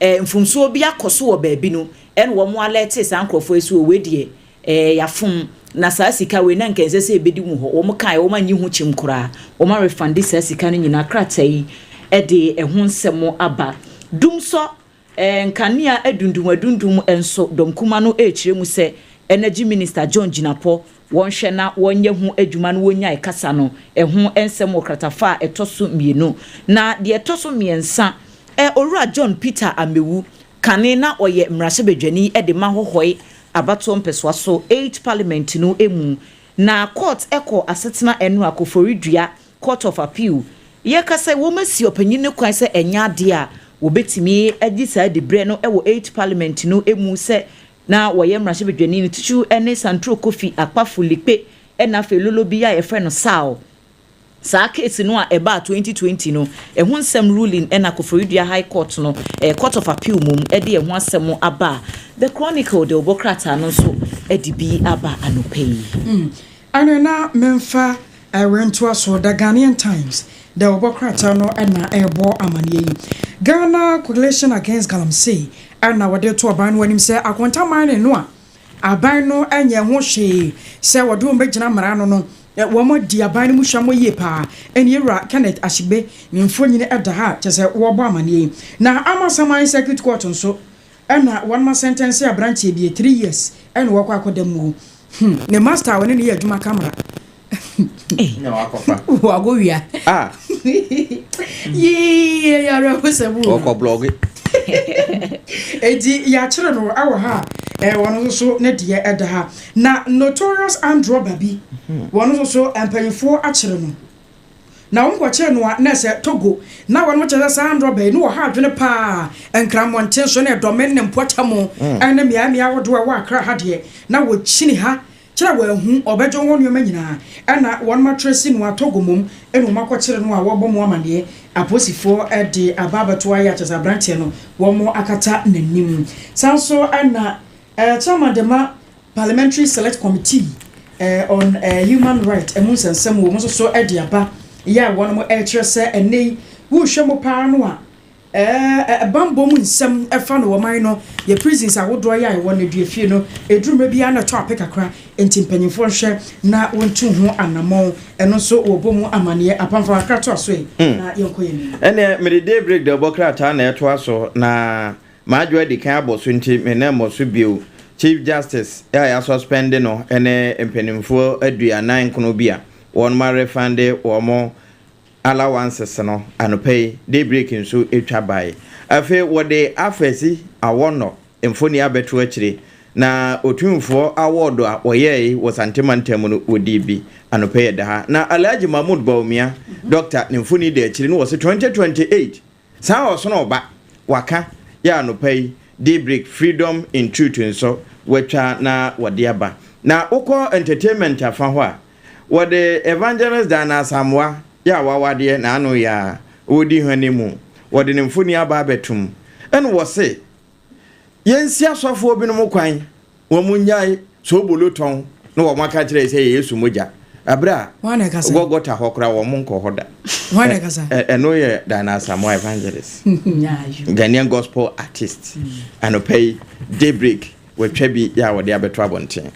mfomsoɔ bi akɔ so wɔ baabi no, ɛna wɔn alɛte saa nkurɔfoɔ yi so wɔ deɛ yafom na saa sika wei na nkɛnsɛ sɛ ebedi mu hɔ. Wɔn kan wɔn anyi ho kyim koraa, wɔn arefund saa sika no nyinaa. Krataa yi ɛde ɛho nsɛm aba. Dumsɔ nkanea adundum adundum nso, dɔm no ɛrekyerɛ mu sɛ Energy Minister John Jinapor wɔnhwɛ na wɔnyɛ ho adwuma no wɔnya ɛkasa no. Ɛho nsɛm wɔ kratafa a ɛtɔ so 2. Na deɛ ɛtɔ so 3, Owura John Peter Amewu, kane na ɔyɛ mmarahyɛbadwani de ma Hohoe abatoɔ mpɛsoa so 8 Parliament no mu, na court ɛkɔ asetena ɛno a Koforidua Court of Appeal, yɛkasa wɔn asi ɔpanyin no kwan sɛ ɛnyɛ adeɛ a wɔbɛtumi agye saa dibrɛ no ɛwɔ 8 Parliament no mu sɛ na wɔyɛ mmarahyɛbadwani no tutu ne Santro Kofi Akpafo Likpe, ɛna afei lolo bi a yɛfrɛ no Sao. Saa case no a ɛbaa 2020 no, ɛho nsɛm ruling ɛna Koforidua High Court no, Court of Appeal mu ɛde ɛho asɛm aba. The Chronicle de ɔbɔ krataa no nso ɛde bi aba anɔpɛ yi. Ɛno na memfa ɛwɛ so. The Ghanaian Times de ɔbɔ krataa no ɛna ɛrebɔ amanneɛ yi, Ghana Coalition Against Galamsey ɛna wɔde to ɔban no anim sɛ akontaman no a aban no nyɛ ho hwee sɛ wɔde wɔn bɛgyina mmara no, wɔn adi aban no mu hwɛ yie paa. Ɛne ewura Kenneth Ahyegbe ne mfonyin ɛda ha kyɛ sɛ wɔrebɔ amanneɛ yi. Na Amasaman Circuit Court nso ɛna wɔn ma sentence aberanteɛ bi 3 years ɛna wɔkɔ akɔda mu. Ne master a wɔne ne yɛ adwuma camera wakɔ wia. Ah. Yii, yɛrɛ ho sɛ mu. Ɔkɔ blɔge. Eti yɛakyerɛ no ɛwɔ ha. Wɔn nso so ne deɛ ɛda ha. Na notorious armed robber bi, wɔn nso so mpanyinfoɔ akyere no. Na wɔn kɔkyere no a, na ɛsɛ Togo. Na wɔn kyerɛ sɛ saa armed robber yi ne wɔ ha adwene paa. Nkrammɔnten so ne Dɔme ne Mpɔtam ɛne mmeammea ahodoɔ a ɛwɔ Accra ha deɛ, na wɔkyini ha kyerɛ wɔn ahu ɔbɛgye wɔn nneɛma nyinaa. Ɛna wɔn atwerɛ si no a Togo mom ɛna wɔn akɔkyere no a wɔbɔ mu amaneɛ. Apolisifoɔ de aba abɛto ayɛ akyerɛ sɛ aberanteɛ no wɔn akata n'anim. Saa nso ɛna chairman de ma Parliamentary Select Committee on Human Rights ɛmu nsɛnsɛm wɔ mu nso so de aba yɛ a wɔn ɛrekyerɛ sɛ ɛnɛ yi wohwɛ mu paa no a, bambɔ mu nsɛm ɛfa no wɔman no yɛ prisons ahodoɔ yɛ a ɛwɔ no aduafie no ɛduru mmerɛ biara na ɛtɔ ape kakra, nti mpanyinfoɔ nhwɛ na wɔntu ho anammɔn. Ɛno nso wɔbɔ mu amanneɛ. Apamfo akra to aso yi na yɛnkɔ yɛn anim. Ɛnɛ mede Daybreak de ɔbɔ krataa na ɛtoa so, na maadwo adi kan abɔ so nti me nan mmɔ so bio. Chief Justice a yɛasuspend no ne mpanimfoɔ 49 bi a wɔn ma refund wɔn allowances no, anɔpa yi Daybreak nso atwa bae. Afei wɔde Afesi Awɔnɔ mfoni abɛto akyire, na Otumfoɔ award a wɔyɛe wɔ Santema ntam no, wɔdii bi. Anɔpa yi ɛda ha. Na Alhaji Mahmood Bawumia, doctor, ne mfoni da akyire no wɔ sɛ 2028 saa ɔsono ɔba waka yɛ. Anɔpa yi Daybreak Freedom in Truth nso wɔatwa na wɔde aba. Na wokɔ entertainment afa hɔ a, wɔde Evangelist Diana Asamoah yɛ a wawadeɛ na ano yɛ a wɔdi hwene mu, wɔde ne mfoni aba abɛtum. Ɛna wɔse yɛnsi asɔfoɔ binom kwan, wɔn mu nyae soobolo tɔn, na wɔn aka kyerɛ sɛ yɛ Yesu mogya abere a Hwan na ɛkasa? Gɔgɔta hɔ koraa wɔn nkɔ hɔ da. Hwan na ɛkasa? Ɛno yɛ Diana Asamoah, evangelist, Nyaayo. Ghanaian gospel artist. Anɔpa yi Daybreak wɔatwa bi yɛ a wɔde abɛto abɔnten.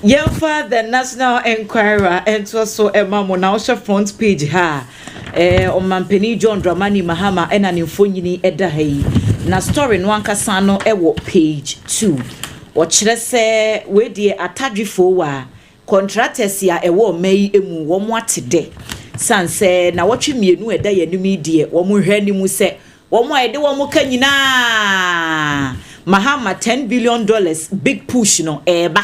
Yɛmfa The National Enquirer ɛntoa so ɛma mo. Na wohyɛ front page ha a, ɔmampanin John Dramani Mahama ɛna ne mfonyini ɛda ha yi. Na story no ankasa no ɛwɔ page 2. Wɔkyerɛ sɛ wei deɛ, atadwefoɔ wɔ a contractors a ɛwɔ ɔma yi mu, wɔn ate dɛ san sɛ na wɔtwe 2 ɛda yɛn anim yi deɛ, wɔn hwɛ anim sɛ wɔn a yɛde wɔn ka nyinaa, Mahama $10 billion big push no ɛɛba,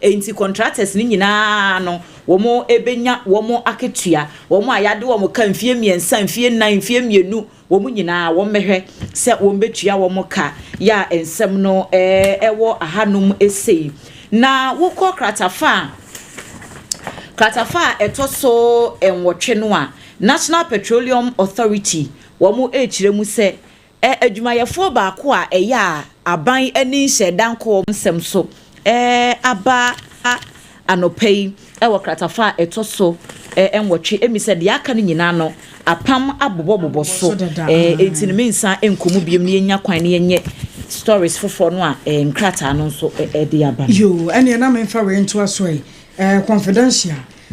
nti contractors ne nyinaa no wɔn ebenya wɔn akatua. Wɔn a yɛade wɔn ka mfie 3, mfie 4, mfie 2, wɔn nyinaa wɔn mɛhwɛ sɛ wɔn bɛtua wɔn ka. Yɛ a nsɛm no ɛwɔ ahanom esei. Na wokɔ kratafa a ɛtɔ so 8 no a, National Petroleum Authority wɔn rekyerɛ mu sɛ adwumayɛfoɔ baako a ɛyɛ a aban ani nhyɛ da nkɔ wɔn nsɛm so aba anɔpa yi ɛwɔ kratafa a ɛtɔ so 8. Emi sɛ deɛ aka no nyinaa no apam abobɔbobɔ so eti no mensa nkɔmu biom ne yɛnya kwan ne yɛnyɛ stories foforɔ no a nkrataa no nso ɛde aba no. Yo, ɛneɛ na memfa wei ntoa so yi. Confidential,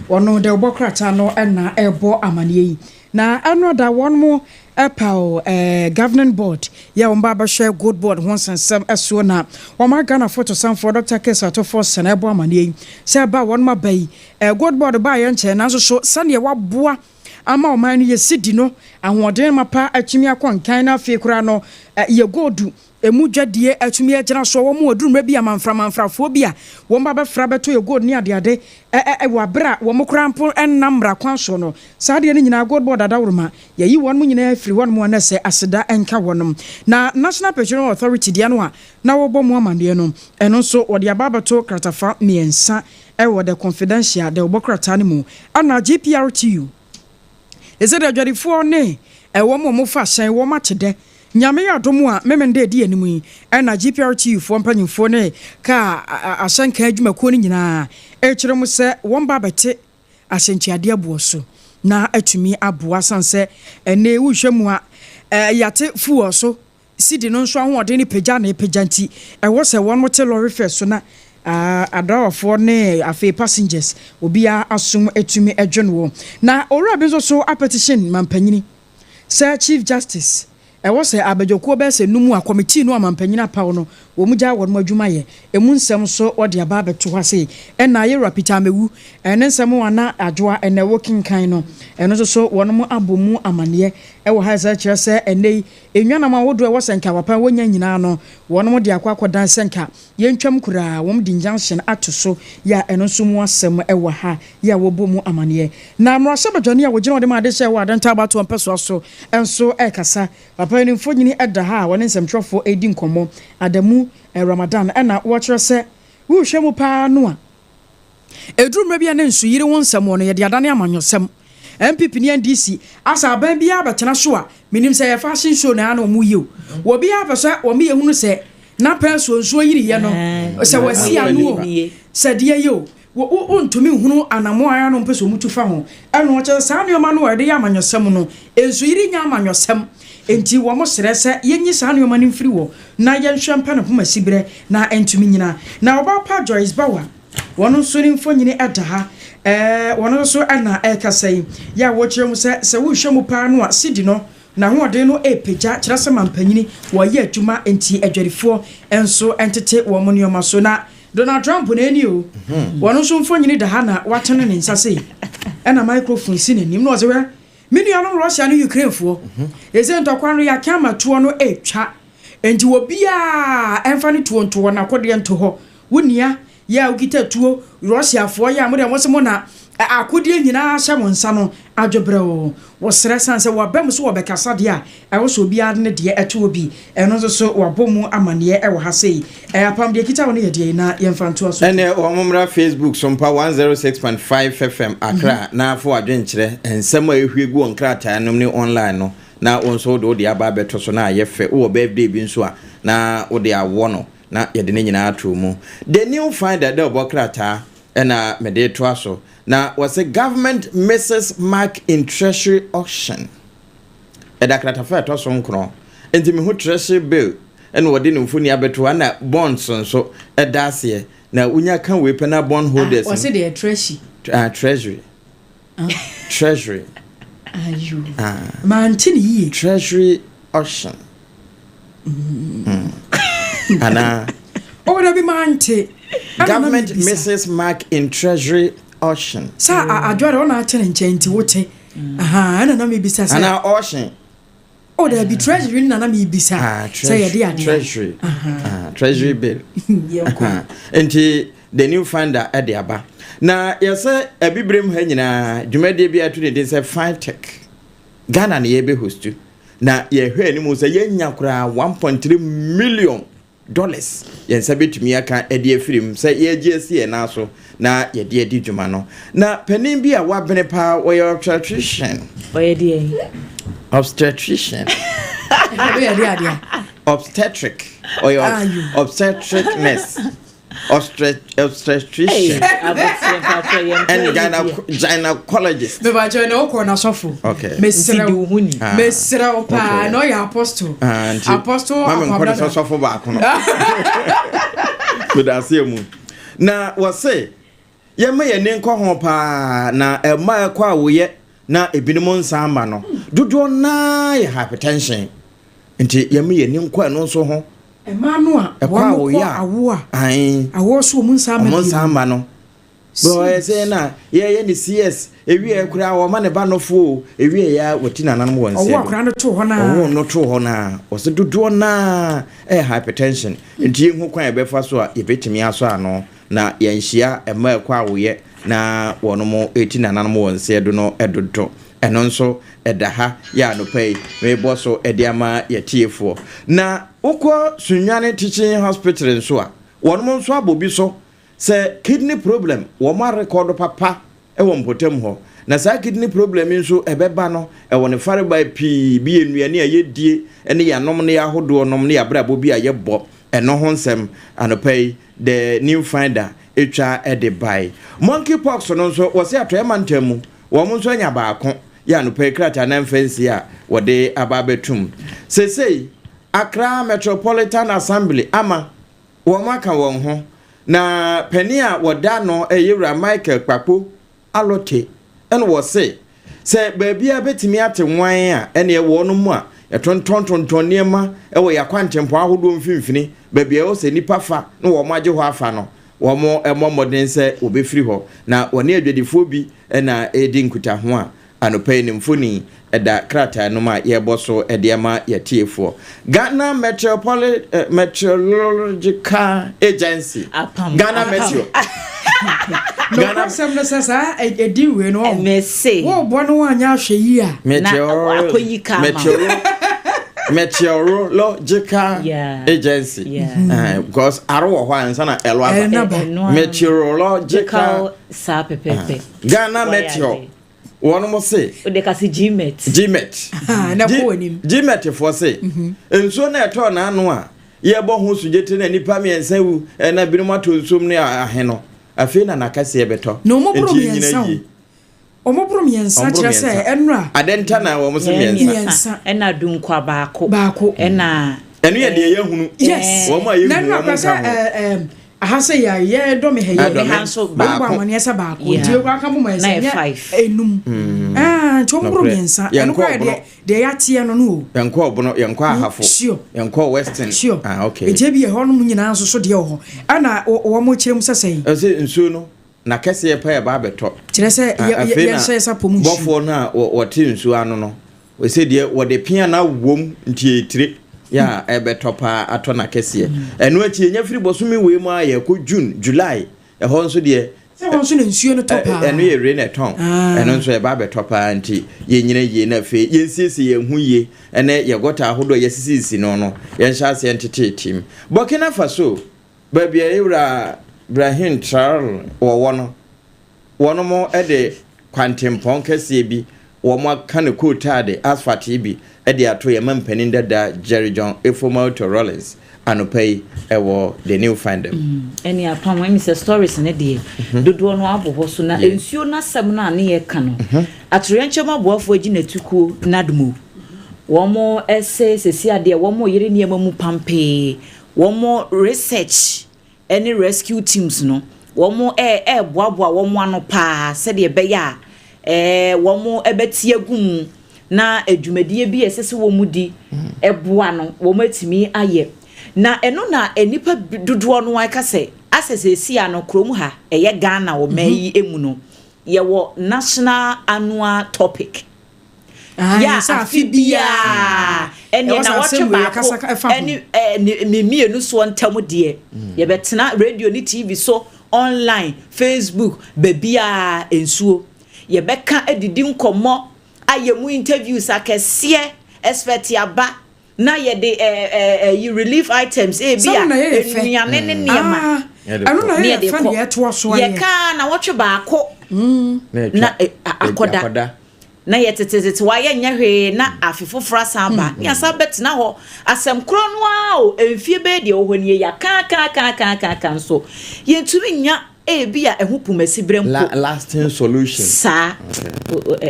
wɔno de wɔbɔ krataa no ɛna ɛbɔ amanneɛ yi na ɛno da wɔn mo ɛpaw governing board yɛ wɔn ba abɛhwɛ Gold Board ho nsɛnsɛm ɛsoɔ. Na wɔn a Ghana fotosanfoɔ Dr. Cassiel Ato Forson ɛbɔ amanneɛ yi sɛ ɛba wɔn aba yi, Gold Board ba yɛn nkyɛn, nanso so sɛdeɛ waboa ama ɔman no yɛ sidi no ahoɔden mapa atumi akɔ nkan, na afei koraa no yɛ gold emu dwadie atumi agyina so, wɔn mu aduru mmerɛ bi a manframanfrafoɔ bi a wɔn ba bɛfra bɛto yɛ gold ne adeade wɔ abere a wɔn koraa mpo nam mmara kwan so no, saa adeɛ no nyinaa Gold Board adaworoma yɛyi wɔn mu nyinaa firi hɔ nom a, na sɛ aseda nka wɔnom. Na National Petroleum Authority deɛ no a na wɔbɔ mu amanneɛ no, ɛno nso wɔde aba abɛto kratafa 3 ɛwɔ The Confidential de wɔbɔ krataa no mu. Ana GPRTU ɛsɛ dɛ adwadifoɔ ne ɛwɔ mu a wɔfa hyɛn wɔn ate dɛ. Nyame yɛ adom a, Memenda ɛdi anim yi ɛna GPRTU foɔ mpanyimfoɔ ne kaa ahyɛnka adwumakuo no nyinaa ɛkyerɛ mu sɛ wɔn ba bɛte ahyɛntuadeɛ boɔ so na atumi aboa, san sɛ ɛnɛ wohwɛ mu a, yɛate fuel so, sidi no nso ahoɔden ne pagya na ɛpagya, nti ɛwɔ sɛ wɔn te lorry fare so na adrawafoɔ ne afei passengers obiara asom atumi adwene wɔ. Na owura bi nso so apetition mampanyini sɛ Chief Justice ɛwɔ sɛ abadwakuo bɛyɛ sɛ num a committee no a mampanyini apaw no. wɔn gyaa wɔn adwuma yɛ. Emu nsɛm nso wɔde aba abɛto ha sei. Ɛna Yewura Peter Amewu ne nsɛm a na Adwoa ɛnɛ wokenkan no, ɛno nso so wɔnom abɔ mu amaneɛ wɔ ha. Ɛsɛ kyerɛ sɛ ɛnnɛ yi nnwanam ahodoɔ a ɛwɔ sɛ nka papa wɔnya nyinaa no, wɔnom de akɔ akɔdan sɛ nka yɛntwam koraa, wɔn de injunction ato so yɛ a ɛno nso mu asɛm wɔ ha yɛ a wɔbɔ mu amaneɛ. Na mmarahyɛbadwani a wɔgyina wɔde ma adehyɛ wɔ Adenta abatoɔ mpɛsoa so nso rekasa. Papa yi ne mfonini da ha a wɔne nsɛmtwerɛfoɔ redi nkɔmmɔ. Adamu Ramadan na wɔkyerɛ sɛ wohwɛ mu paa no a, ɛduru mmerɛ bi a na nsuyiri ho nsɛm wɔ no, yɛde adane amanyɔsɛm. NPP ne NDC asɛ aban biara bɛtena so a, menim sɛ ɛyɛ fashion show na na wɔyɛ o. Obiara pɛ sɛ wɔn yɛ hunu sɛ n'apɛn so nsuo yiriiɛ no, sɛ wasi ano o, sɛ deɛ yɛ o. Wontumi nhunu anammɔn a ɛyɛ a wɔpɛ sɛ wɔtu fa ho. Ɛno kyerɛ sɛ saa nneɛma no a wɔde yɛ amanyɔsɛm no, nsuyiri nyɛ amanyɔsɛm. Enti wɔsrɛ sɛ yenyi saa nneɛma no mfiri hɔ na yɛnhwɛ mpɛ ne poma siberɛ na ɛntumi nnyina. Na ɔbaa pa Joyce Bawah, wɔn nso ne mfonini da ha. Ɛɛ, wɔn nso na ɛrekasa yi. Yɛ a wɔkyerɛ mu sɛ, sɛ wohwɛ mu paa no a, cedi no, n'ahoɔden no repagya, kyerɛ sɛ mampanyini, wɔreyɛ adwuma, enti adwadifoɔ nso ntete wɔn nneɛma so. Na Donald Trump na ɛni o. Wɔn nso mfonini da ha na watene ne nsa sei, ɛna microphone si n'anim na ɔse hwɛ, me nuanom Russia ne Ukrainefoɔ, ɛsɛ ntɔkwa no yɛaka ama toɔ no ɛretwa, enti obiara ɛmfa ne tuo nto hɔ, n'akodeɛ nto hɔ. Wo nua yɛ a wokita tuo, Russiafoɔ yɛ a mo deɛ mo se mo na akodeɛ nyinaa hyɛ mo nsa no, adwobrɛw. Wɔsrɛ sane sɛ wɔaba mu so wɔbɛkasa deɛ a, ɛwɔ sɛ obiara de ne deɛ ɛto hɔ bi. Ɛno nso so wɔabɔ mu amanneɛ wɔ ha sei. Ɛɛ apam deɛ ɛkita wo no yɛ deɛn na yɛmfa ntoa so. Ɛneɛ wɔn mmra Facebook so mpa 106.5 FM Accra na fa w'adwenkyerɛ, nsɛm a ɛhwie gu wɔ nkrataa nom ne online no na wo nso wode wo deɛ aba abɛto so na ayɛ fɛ. Wowɔ birthday bi nso a na wode awɔ no na yɛde ne nyinaa ato mu. The New Finder dɛ ɔbɔ krataa na mede retoa so. Na wɔse government misses mark in treasury auction. Ɛda kratafa a ɛtɔ so nkron. Nti mehu treasury bill ɛna wɔde ne mfoni abɛto hɔ ɛna bonds nso ɛda aseɛ. Na wonya ka wei pɛ na bond holders. Ah, wɔse deɛ treasury. Ah, treasury. Ah. Treasury. Ayo. Ah. Mante ne yie. Treasury auction. Mm. Anaa. Oh, dabi mante. Government misses mark in treasury auction. Sa adware ɔna akyɛ ne nkyɛn nti wote. Aha, ɛna na mebisa sɛ. Anaa auction. Oh, dabi treasury na na mebisa. Ah, sɛ yɛde adeɛ. Treasury. Ah, treasury bill. Nti the new finder ɛde aba. Na yɛsɛ abibirem ha nyinaa dwumadie bi ato ne din sɛ Fintech. Ghana na yɛbɛ host. Na yɛhwɛ anim sɛ yɛnya koraa 1.3 million dollars yɛn nsa bɛtumi aka de afiri mu sɛ yɛregye asi yɛn nan so na yɛde adi dwuma no. Na panin bi a wabene paa, ɔyɛ obstetrician. Ɔyɛ deɛ? Obstetrician. Ɔyɛ deɛ adeɛ? Obstetric. Ɔyɛ obstetric nurse. Obstetrician and gynecologist. Mebakyɛ na ɔkɔ n'asɔfo. Okay. Mesrɛ wo. Mesrɛ wo paa na ɔyɛ apostle. Ah, apostle Mame nkɔ ne sɔfo baako no. Meda ase mu. Na wɔse yɛma yɛn ani nkɔ ho paa na ɛma ɛkɔ a woyɛ na ebinom nsa ama no. Dodoɔ naa yɛ hypertension. Nti yɛma yɛn ani nkɔ ɛno nso ho. Mmaa no a wɔn kɔ awo a awoɔ so wɔn nsa ama wɔn nsa ama no. Bɛ ɔyɛ sɛ na yɛyɛ ne CS ewie koraa wɔma ne ba nɔfo o ewie ya wɔti nananom wɔn nsɛm. Ɔwɔ akora no to hɔ naa. Ɔwɔ no to hɔ naa wɔsɛ dodoɔ naa ɛyɛ hypertension nti yɛhu kwan yɛbɛfa so a yɛbɛtumi asɔ ano na yɛnhyia mmaa ɛkɔ awoyɛ na wɔn ɛti nananom wɔn nsɛm do no ɛdodo. Ɛno nso ɛda ha yɛ anɔpa yi merebɔ so de ama yɛtiefoɔ. Na wokɔ Sunyani Teaching Hospital nso a, wɔnom nso abɔ bi so sɛ kidney problem wɔn arekɔdo papa wɔ mpɔtam hɔ. Na saa kidney problem yi nso ɛbɛba no ɛwɔ ne farebae pii bi yɛ nnuane a yɛdie ne yɛanom ne yɛahodoɔ nom ne yɛabrabɔ bi a yɛbɔ ɛno ho nsɛm anɔpa yi The New Finder ɛtwa de bae. Monkey pox no nso wɔse atɔeɛ mantam mu Wɔn nso anya baako yɛ anɔpa yi krataa no amfa nsie a wɔde aba abɛtom. Seesei, Accra Metropolitan Assembly ama wɔaka wɔn ho, na panin a wɔda ano yɛ Yewura Michael Kpakpo Allotey na wɔse sɛ baabiara bɛtumi ate nwan a ɛneɛ wɔnom a. Yɛtontɔntontɔn nneɛma wɔ yɛn akwantempɔn ahodoɔ mfimfini, baabi a ɛwɔ sɛ nnipa fa na wɔagye hɔ afa no, wɔmmɔ mmɔden sɛ wɔbɛfiri hɔ. Na wɔne adwadifoɔ bi na ɛredi nkutaho a anɔpa yi ne mfoni da krataa no mu a yɛrebɔ so de ama yɛn atiefoɔ. Ghana Meteorpoli eh, Meteorological Agency. Apam. Ghana Apam. Meteor. Ghana Nokwasɛm no sɛ saa ɛdin wei no ɔho. Mese. Wobɔ no woanyɛ ahwɛ yie a. Meteor akɔyi ka ama wo. Meteoro Meteorological Yeah. Agency. Yeah. Eh, because aro wɔ hɔ ansa na ɛlo aba. Ɛno aba. Ɛno ano. Meteorological saa pɛpɛɛpɛ. Ghana Wayɛ Meteor. ade. Wɔn se Wode ka se GMET. GMET. Ah, na kɔ w'anim. GMET foɔ se nsuo no a ɛtɔɔ n'ano a yɛbɔ ho sugyetire na nnipa mmiɛnsa wu na binom atɔ nsuom ne ahe no, afei na n'akɛseɛ bɛtɔ. Na wɔn boro Enti yɛnnyina mmiɛnsa o. yie. Wɔn boro mmiɛnsa Wɔn boro kyerɛ sɛ mmiɛnsa. ɛnora. Ade nta na wɔn se mmiɛnsa. Mmiɛnsa. Ɛna dunkwa baako. Baako. Ɛna. Ɛno yɛ deɛ yɛahunu. Yes. Wɔn a yɛhunu Na ɛnora wɔn kora nka sɛ ho. ɛɛ ɛɛ aha sɛ yɛ yɛ dɔme ha yɛ. Dɔme Ha nso Wɔn bɔ baako. amaneɛ sɛ baako. Yeah. Nti ekura ka mo ma Na ɛsɛ yɛ nyɛ five. enum. Ah, nti wɔn boro Nokorɛ. mmiɛnsa. Yɛnkɔ Ɛno kora yɛ ɔbono. deɛ deɛ yɛateɛ no no o. Yɛnkɔ ɔbono, yɛnkɔ ahafo. Sure. Yɛnkɔ western. Sure. Ah, okay. Nti ebi ɛhɔ nom nyinaa nso so deɛ wɔ hɔ. Ɛna wɔn kyerɛ mu sɛ sɛn. Ɛsɛ nsuo no n'akɛseɛ paa ɛba abɛtɔ. Kyerɛ sɛ Ah, yɛ yɛ afei na yɛnhyɛ yɛsa pɔ mu nsuo. bɔfoɔ no a wɔte nsuo ano no, wɔsɛ deɛ wɔde pea no awom nti ɛtire yɛ a ɛbɛtɔ paa atɔ n'akɛseɛ. Ɛno akyi yɛnya firi bɔsome wei mu a yɛkɔ June, July, ɛhɔ nso deɛ Sɛ wɔn nso na nsuo no tɔ paa. Ɛno yɛ rain ɛtɔn. Ɛno nso ɛba abɛtɔ paa nti yɛnyina yie na afei yɛnsiesie yɛn ho yie ɛne yɛ gɔta ahodoɔ a yɛasisisisi no no yɛnhyɛ aseɛ nteteete mu. Burkina Faso baabi a yɛwura Brahim Traore wɔwɔ no wɔnom de kwantempɔn kɛseɛ bi wɔn aka no kootaade, asphalt yi bi de ato yɛn mampanin dada Jerry John Efomaoto Rawlings anɔpa yi wɔ The New Finder mu. Ɛne apam, ɛmi sɛ stories no deɛ dodoɔ no abobɔ so na nsuo no asɛm no a ne yɛka no atoyerɛnkyɛm aboafoɔ agyinatukuo NADMO wɔn se sɛsi adeɛ wɔn yere nneɛma mu pampee wɔn research ne rescue teams no, wɔreboaboa wɔn ano pa ara sɛdeɛ ɛbɛyɛ a wɔbɛte agu mu na dwumadie bi a ɛsɛ sɛ wɔdi boa no, wɔatumi ayɛ. Na ɛno na nnipa dodoɔ no ara ka sɛ, asɛ seesei ano kurom ha, ɛyɛ Ghana ɔman yi mu no, yɛwɔ national annual topic. Yɛ a afe biara ɛneɛ nawɔtwe baako ɛne ne mmienu soɔ ntam deɛ yɛbɛtena radio ne TV so online Facebook baabiara nsuo yɛbɛka adidi nkɔmmɔ ayɛ mu interviews akɛseɛ expert aba na yɛde ɛyi relief items ebi a nnuane ne nneɛma ne yɛde kɔ yɛka nawɔtwe baako na akɔda Na yɛtetetete hɔ a yɛnyɛ hwee na afe foforɔ asan aba ne yɛasan bɛtena hɔ. Asɛm korɔ no ara o, mfie bɛyɛ deɛ ɛwɔ hɔ nie, yɛaka aka aka aka aka aka nso yɛntumi nnya ebia ɛho pomasiberɛ mpo. Lasting solution. Saa.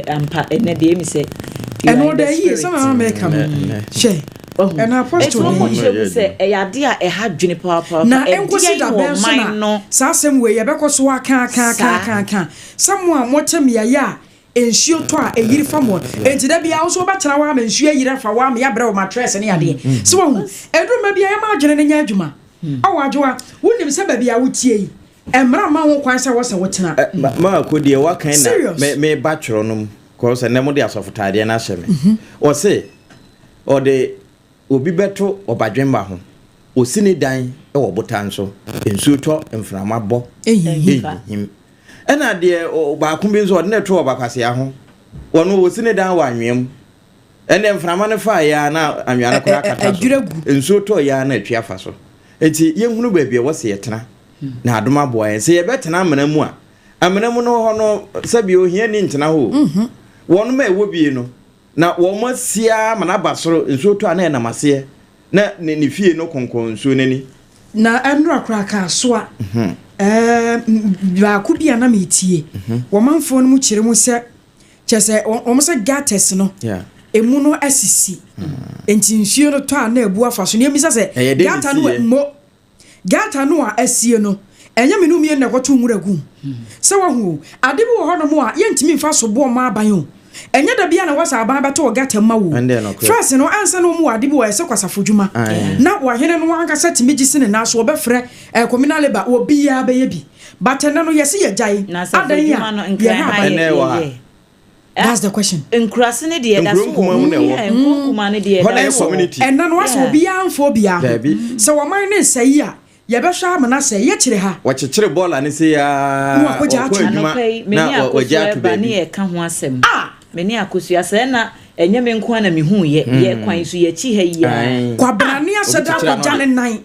Ampa, ɛnɛ deɛ ɛmi sɛ you are Ɛno in the ɔda yie spirit. sɛ mama mɛka no hwɛ Wahu? ɛna Enti apostle wɔn da yie. kyerɛ mu sɛ ɛyɛ adeɛ a ɛha dwene papaapa. Na ɛnkosi Ɛdeɛn da wɔ bɛn so ɔman na no saa asɛm wei yɛbɛkɔ so aka aka aka saa? aka aka sɛ mo a mote mmeaeɛ a Nsuo tɔ a, ɛyiri fa mo. Enti da biara wo nso wobɛtena hɔ ara ma nsuo ayiri afa wo ama yɛabrɛ wo matrɛs ne adeɛ. So wahu? Ɛduru mmerɛ bi a, yɛma adwene no nyɛ adwuma. Ao Adwoa, wonim sɛ baabi a wotie yi, mmara mma ho kwan sɛ ɛwɔ sɛ wotena. Marko deɛ wakan na Serious. me meba twerɛ no mu kɔɔ sɛ nnɛ mode asɔfotaadeɛ no ahyɛ me. Ɔse ɔde obi bɛto ɔbadwemma ho, ɔsi ne dan wɔ botan so, nsuo tɔ mframa bɔ ɛnhinhim. Ɛna deɛ baako bi nso ɔde no to ɔbakwasea ho. Wɔn wɔsi ne dan wɔ anwea mu. Ɛnna mframa no faa yɛ a na anwea no koraa akata so. Nsuo tɔɔ yɛ a na atwi afa so. Enti yɛhunu baabi a ɛwɔ sɛ yɛtena na adom aboa yɛn. Sɛ yɛbɛtena amena mu a, amena mu no hɔ no sɛbi ohiani ntena hɔ o. Wɔn a ɛwɔ bie no, Na wɔasi ara ma no aba soro, nsuo tɔ a na ɛnam aseɛ, na ne ne fie no konkɔn nsuo no ani. Na nnora koraa kasoa ɛɛm baako bi a na meretie, wɔ manfoɔ no mu kyerɛ mu sɛ, kyerɛ sɛ wɔn sɛ gutters no, emu no asisi, nti nsuo no tɔ a na abu afa so. Na yɛmmisa sɛ, gutter no mmɔ Gutter no a asie no, ɛnyɛ me ne wo mmienu na ɛkɔtoo nwura guu. Sɛ wahu o, ade bi wɔ hɔnom a yɛntumi mfa soboɔ mma aban o. Ɛnyɛ da biara na ɛwɔ sɛ aban bɛto wo gutter mu ma wo o. Ɛnde ɛyɛ nokorɛ. First no, ansa na wɔn wɔ ade bi wɔ ɛsɛ kwasafo dwuma. Ae. Na ɔhene no ankasa tumi gye si ne nan so, ɔbɛfrɛ eh, communal labour, obiara bɛyɛ bi. But ɛnnɛ no, yɛse yɛgyae. Na asafo Adɛn adwuma a no, Nkran yɛha ha aban? yɛ Ɛnnɛ ɛwɔ ha. yɛyɛ. That's the question. Nkurase no deɛ ɛda Nkuro so wɔ nkumaa mu hɔ. na ɛwɔ. Yeah, nkuro nkumaa no deɛ Hɔ na ɛda ɛyɛ so wɔ hɔ. community. Ɛnnɛ no, asɛ Yeah. obiara mfa obiara ho. Daabi. Sɛ ɔman no nsɛe a, yɛbɛhwɛ ama no asɛe. Yɛkyere ha. Wɔkyekyere bɔɔla no sei Na ara, wakɔgya wɔkɔ ato. adwuma Anɔpa yi, me na ne wɔagya Akosua ato reba ne baabi. yɛreka ho asɛm. Ah! Me ne Akosua, sɛɛ na ɛnyɛ me nko ara na mehuiɛ. Yɛ kwan so, yɛakyi ha yi ara. Ae. Kwabena ne Obi ahyɛ da kyekyere ano akɔgya ade. ne nan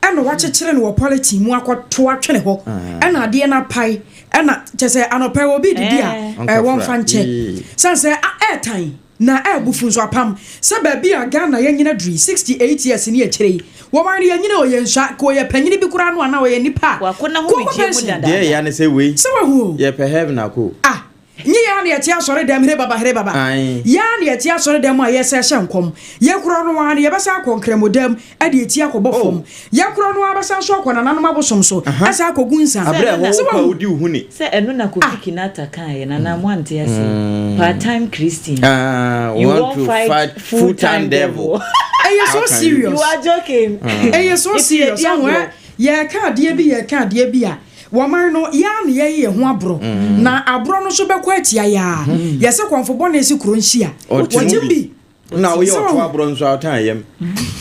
ɛna wakyekyere no wɔ polythene mu akɔto atwene hɔ ɛna adeɛ no apae ɛna kyɛ sɛ anɔpa yi obi redidi a Ɔnkɔfra. wɔmfa nkyɛ Yee. sane sɛ ɛɛtan na ɛɛbufu nso apam sɛ baabi a Ghana yɛnyina duru yi 68 years ne akyire yi wɔman no yɛnyina o yɛnsua ka ɔyɛ panyini bi koraa no anaa ɔyɛ nipa a Wakɔ kɔkɔ n'ahomegyeɛ mu pension Deɛ dadaada. ɛya ne sɛ wei, sɛ wahu o yɛpɛ heaven akɔ o. Ah, nye yɛn ara na yɛte asɔre dɛm, here baba, here baba. Ae. Yɛn ara na yɛte asɔre dɛm a yɛsɛ hyɛ nkɔm. Yɛn korɔ no ara no, yɛbɛsan akɔ nkramodan de eti akɔbɔ Oh. fam. Yɛn korɔ no ara bɛsan nso akɔ nananom abosom so, asan akɔgu nsa. Sɛ Aberɛ a ɛno na ɛhɔ Sɛ wokɔ a wahu? wodi wo ho ni. Sɛ ɛno na Kofi Kinata kaeɛ no anaa moante aseɛ? Part time Christian. Ah, You want won't to fight fight full full time time devil. devil. Ɛyɛ How so can you? serious. You are joking. Ɛyɛ so Nti serious. yɛdi Ɔho agorɔ. ɛ, yɛreka adeɛ bi, yɛreka adeɛ bi a, Wɔman no, yɛ ara na yɛyɛ yɛn ho aborɔ, na aborɔ no nso bɛkɔ atia yɛ ara. Yɛse kɔmfo bɔne se kuro nhyia. Ɔte mu bi. Wɔtem Na woyɛ Sɛ ɔto wahu? aborɔ nso a ɔtan yam.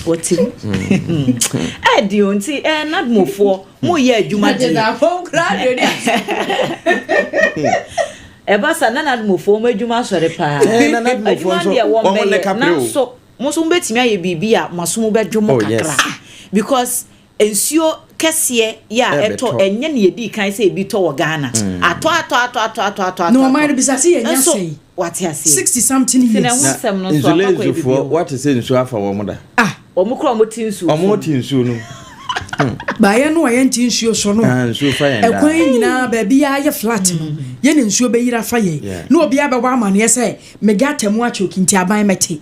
Wɔte mu. Ɛɛden o, nti ɛɛ NADMOfoɔ, moyɛ adwuma deɛ. Ɛba saa na NADMOfoɔ wɔn adwuma asɔre paa. Ɛɛ na NADMOfoɔ Adwuma nso deɛ wɔn ne wɔbɛyɛ, kapre o. nanso mo nso mobɛtumi ayɛ biribi a mo aso mu bɛdwo mo Oh yes. kakra. Because Nsuo kɛseɛ yɛ a ɛtɔ Ɛbɛtɔ. ɛnyɛ nea ɛdii kan sɛ ebi tɔ wɔ Ghana. Atɔ atɔ atɔ atɔ atɔ atɔ Na atɔ ɔman no bisa sɛ yɛnya nso sɛn? wate aseɛ. 60 something Nti na years. ɛho Na nsɛm no nso akɔ akɔyɛ biribi Nzulezufoɔ o. woate sɛ nsuo afa wɔn da? Ah! Wɔn koraa wɔn te nsuo Wɔn so. te nsuo no mu. Ba yɛn no a yɛnte nsuo so no, Ah, nsuo fa yɛn daa. ɛkwan yi nyinaa baabiara yɛ flat no, yɛn na nsuo bɛyiri afa yɛn. Yeah. Na obiara bɛbɔ amaneɛ sɛ me gutter mu achoke nti aban mɛte.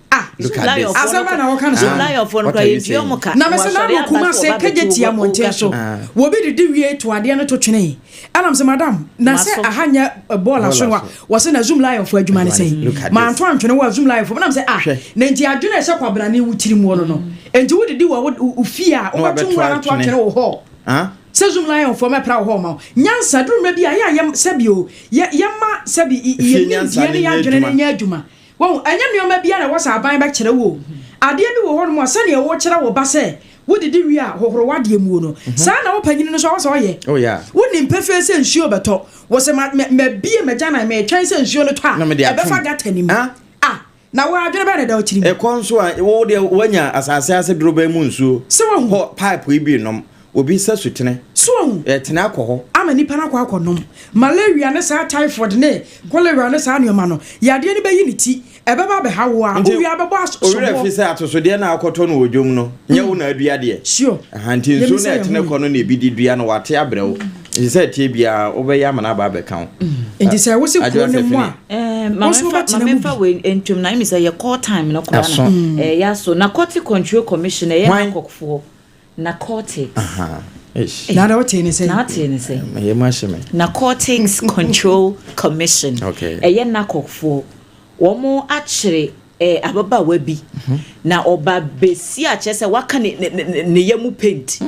Ah! Look at this. Asɛm bɛn na wɔka no Zoom saa? lionfoɔ no What koraa are you yɛntua saying? wɔn ka. Na mese Wɔasɔre na no aba sɛ Kumase wɔba abɛto kagye tia wo mmɔnten so. gutter. Wɔbi didi wie to adeɛ no to twenee. Ɛna mese madam na sɛ Maso. aha nyɛ bɔɔla so no a so. wɔse na Zoom lion fo adwuma ne sɛn? Look at this. Manto antwene wɔ Zoom lion fo. Na mese ah Hwɛ. na nti adwene a ɛhyɛ kwabrane wo tirim wɔ no no. Nti wodidi wɔ wo fie a Na wobɛto wabɛto nwura no ato atwene. atwene wo hɔ. Ah? Sɛ Zoom lion foɔ mɛpra wo hɔ ma wo. Nyansa duru mmerɛ bi a yɛ a yɛ sɛbi o yɛ yɛma sɛbi Efie yɛ nyansa nimdeɛ no ne yɛ nyɛ adwene no adwuma. nyɛ adwuma. Wahu? Ɛnyɛ nneɛma biara na ɛwɔ sɛ aban bɛkyerɛ wo o. Adeɛ bi wɔ hɔnom a, sɛdeɛ wokyerɛ wo ba sɛ wodidi wie a, hohoro w'adeɛ muo no, saa na wo panin no nso ɛwɔ sɛ ɔyɛ. Oh, yeah. Wonim pefee sɛ nsuo rebɛtɔ. Wo se, ma, ma, mabue m'agyanan, meretwɛn sɛ nsuo no tɔ a, Na mede atom. ɛbɛfa gata no mu. Ah? Ah, na wo adwene bɛn na ɛda wo tirim? Ɛkɔ nso a, wo deɛ woanya asase ase dorobɛn mu nsuo. Sɛ wahu? Hɔ, pipe yi bi renom. Obi sɛ sutene. So wahu? Ɛtene akɔ hɔ. Ama nnipa no akɔ akɔnom. Malaria ne saa typhoid ne cholera ne saa nneɛma no, yadeɛ no bɛyi ne ti, ɛbɛba abɛha wo ara, Nti, wowie a bɛbɔ as wo werɛ soboɔ. fi sɛ atosodeɛ no a wokɔtɔ no wɔ dwom no, nyɛ wo na adua deɛ? Sure. Aha, nti nsuo Yɛmmisa no a yɛn ɛtene ho kɔ no na ebi de dua no, wate abrɛ wo. Nti sɛ ɛteɛ biara, wobɛyɛ ama no aba abɛka wo. Nti sɛ wose Adwoa kuro no sɛ mu fini. a, Eh, ma wo nso memfa ma wobɛtena mu memfa bi. wei ntwam na ɛmi sɛ yɛ call time no koraa Aso. na ɛyɛ aso. Narcotic Control Commission ɛyɛ Hwan? NACOCfoɔ. Narcotics. Aha. Eish. Na ada wotee ne sɛn? Na wotee ne sɛn? Me yam ahye me. Narcotics Control Commission. Okay. Ɛyɛ NACOCfoɔ. Wɔn akyere eh, ababaawa bi. Na ɔba besi a kyerɛ sɛ waka ne ne ne ne yam paint.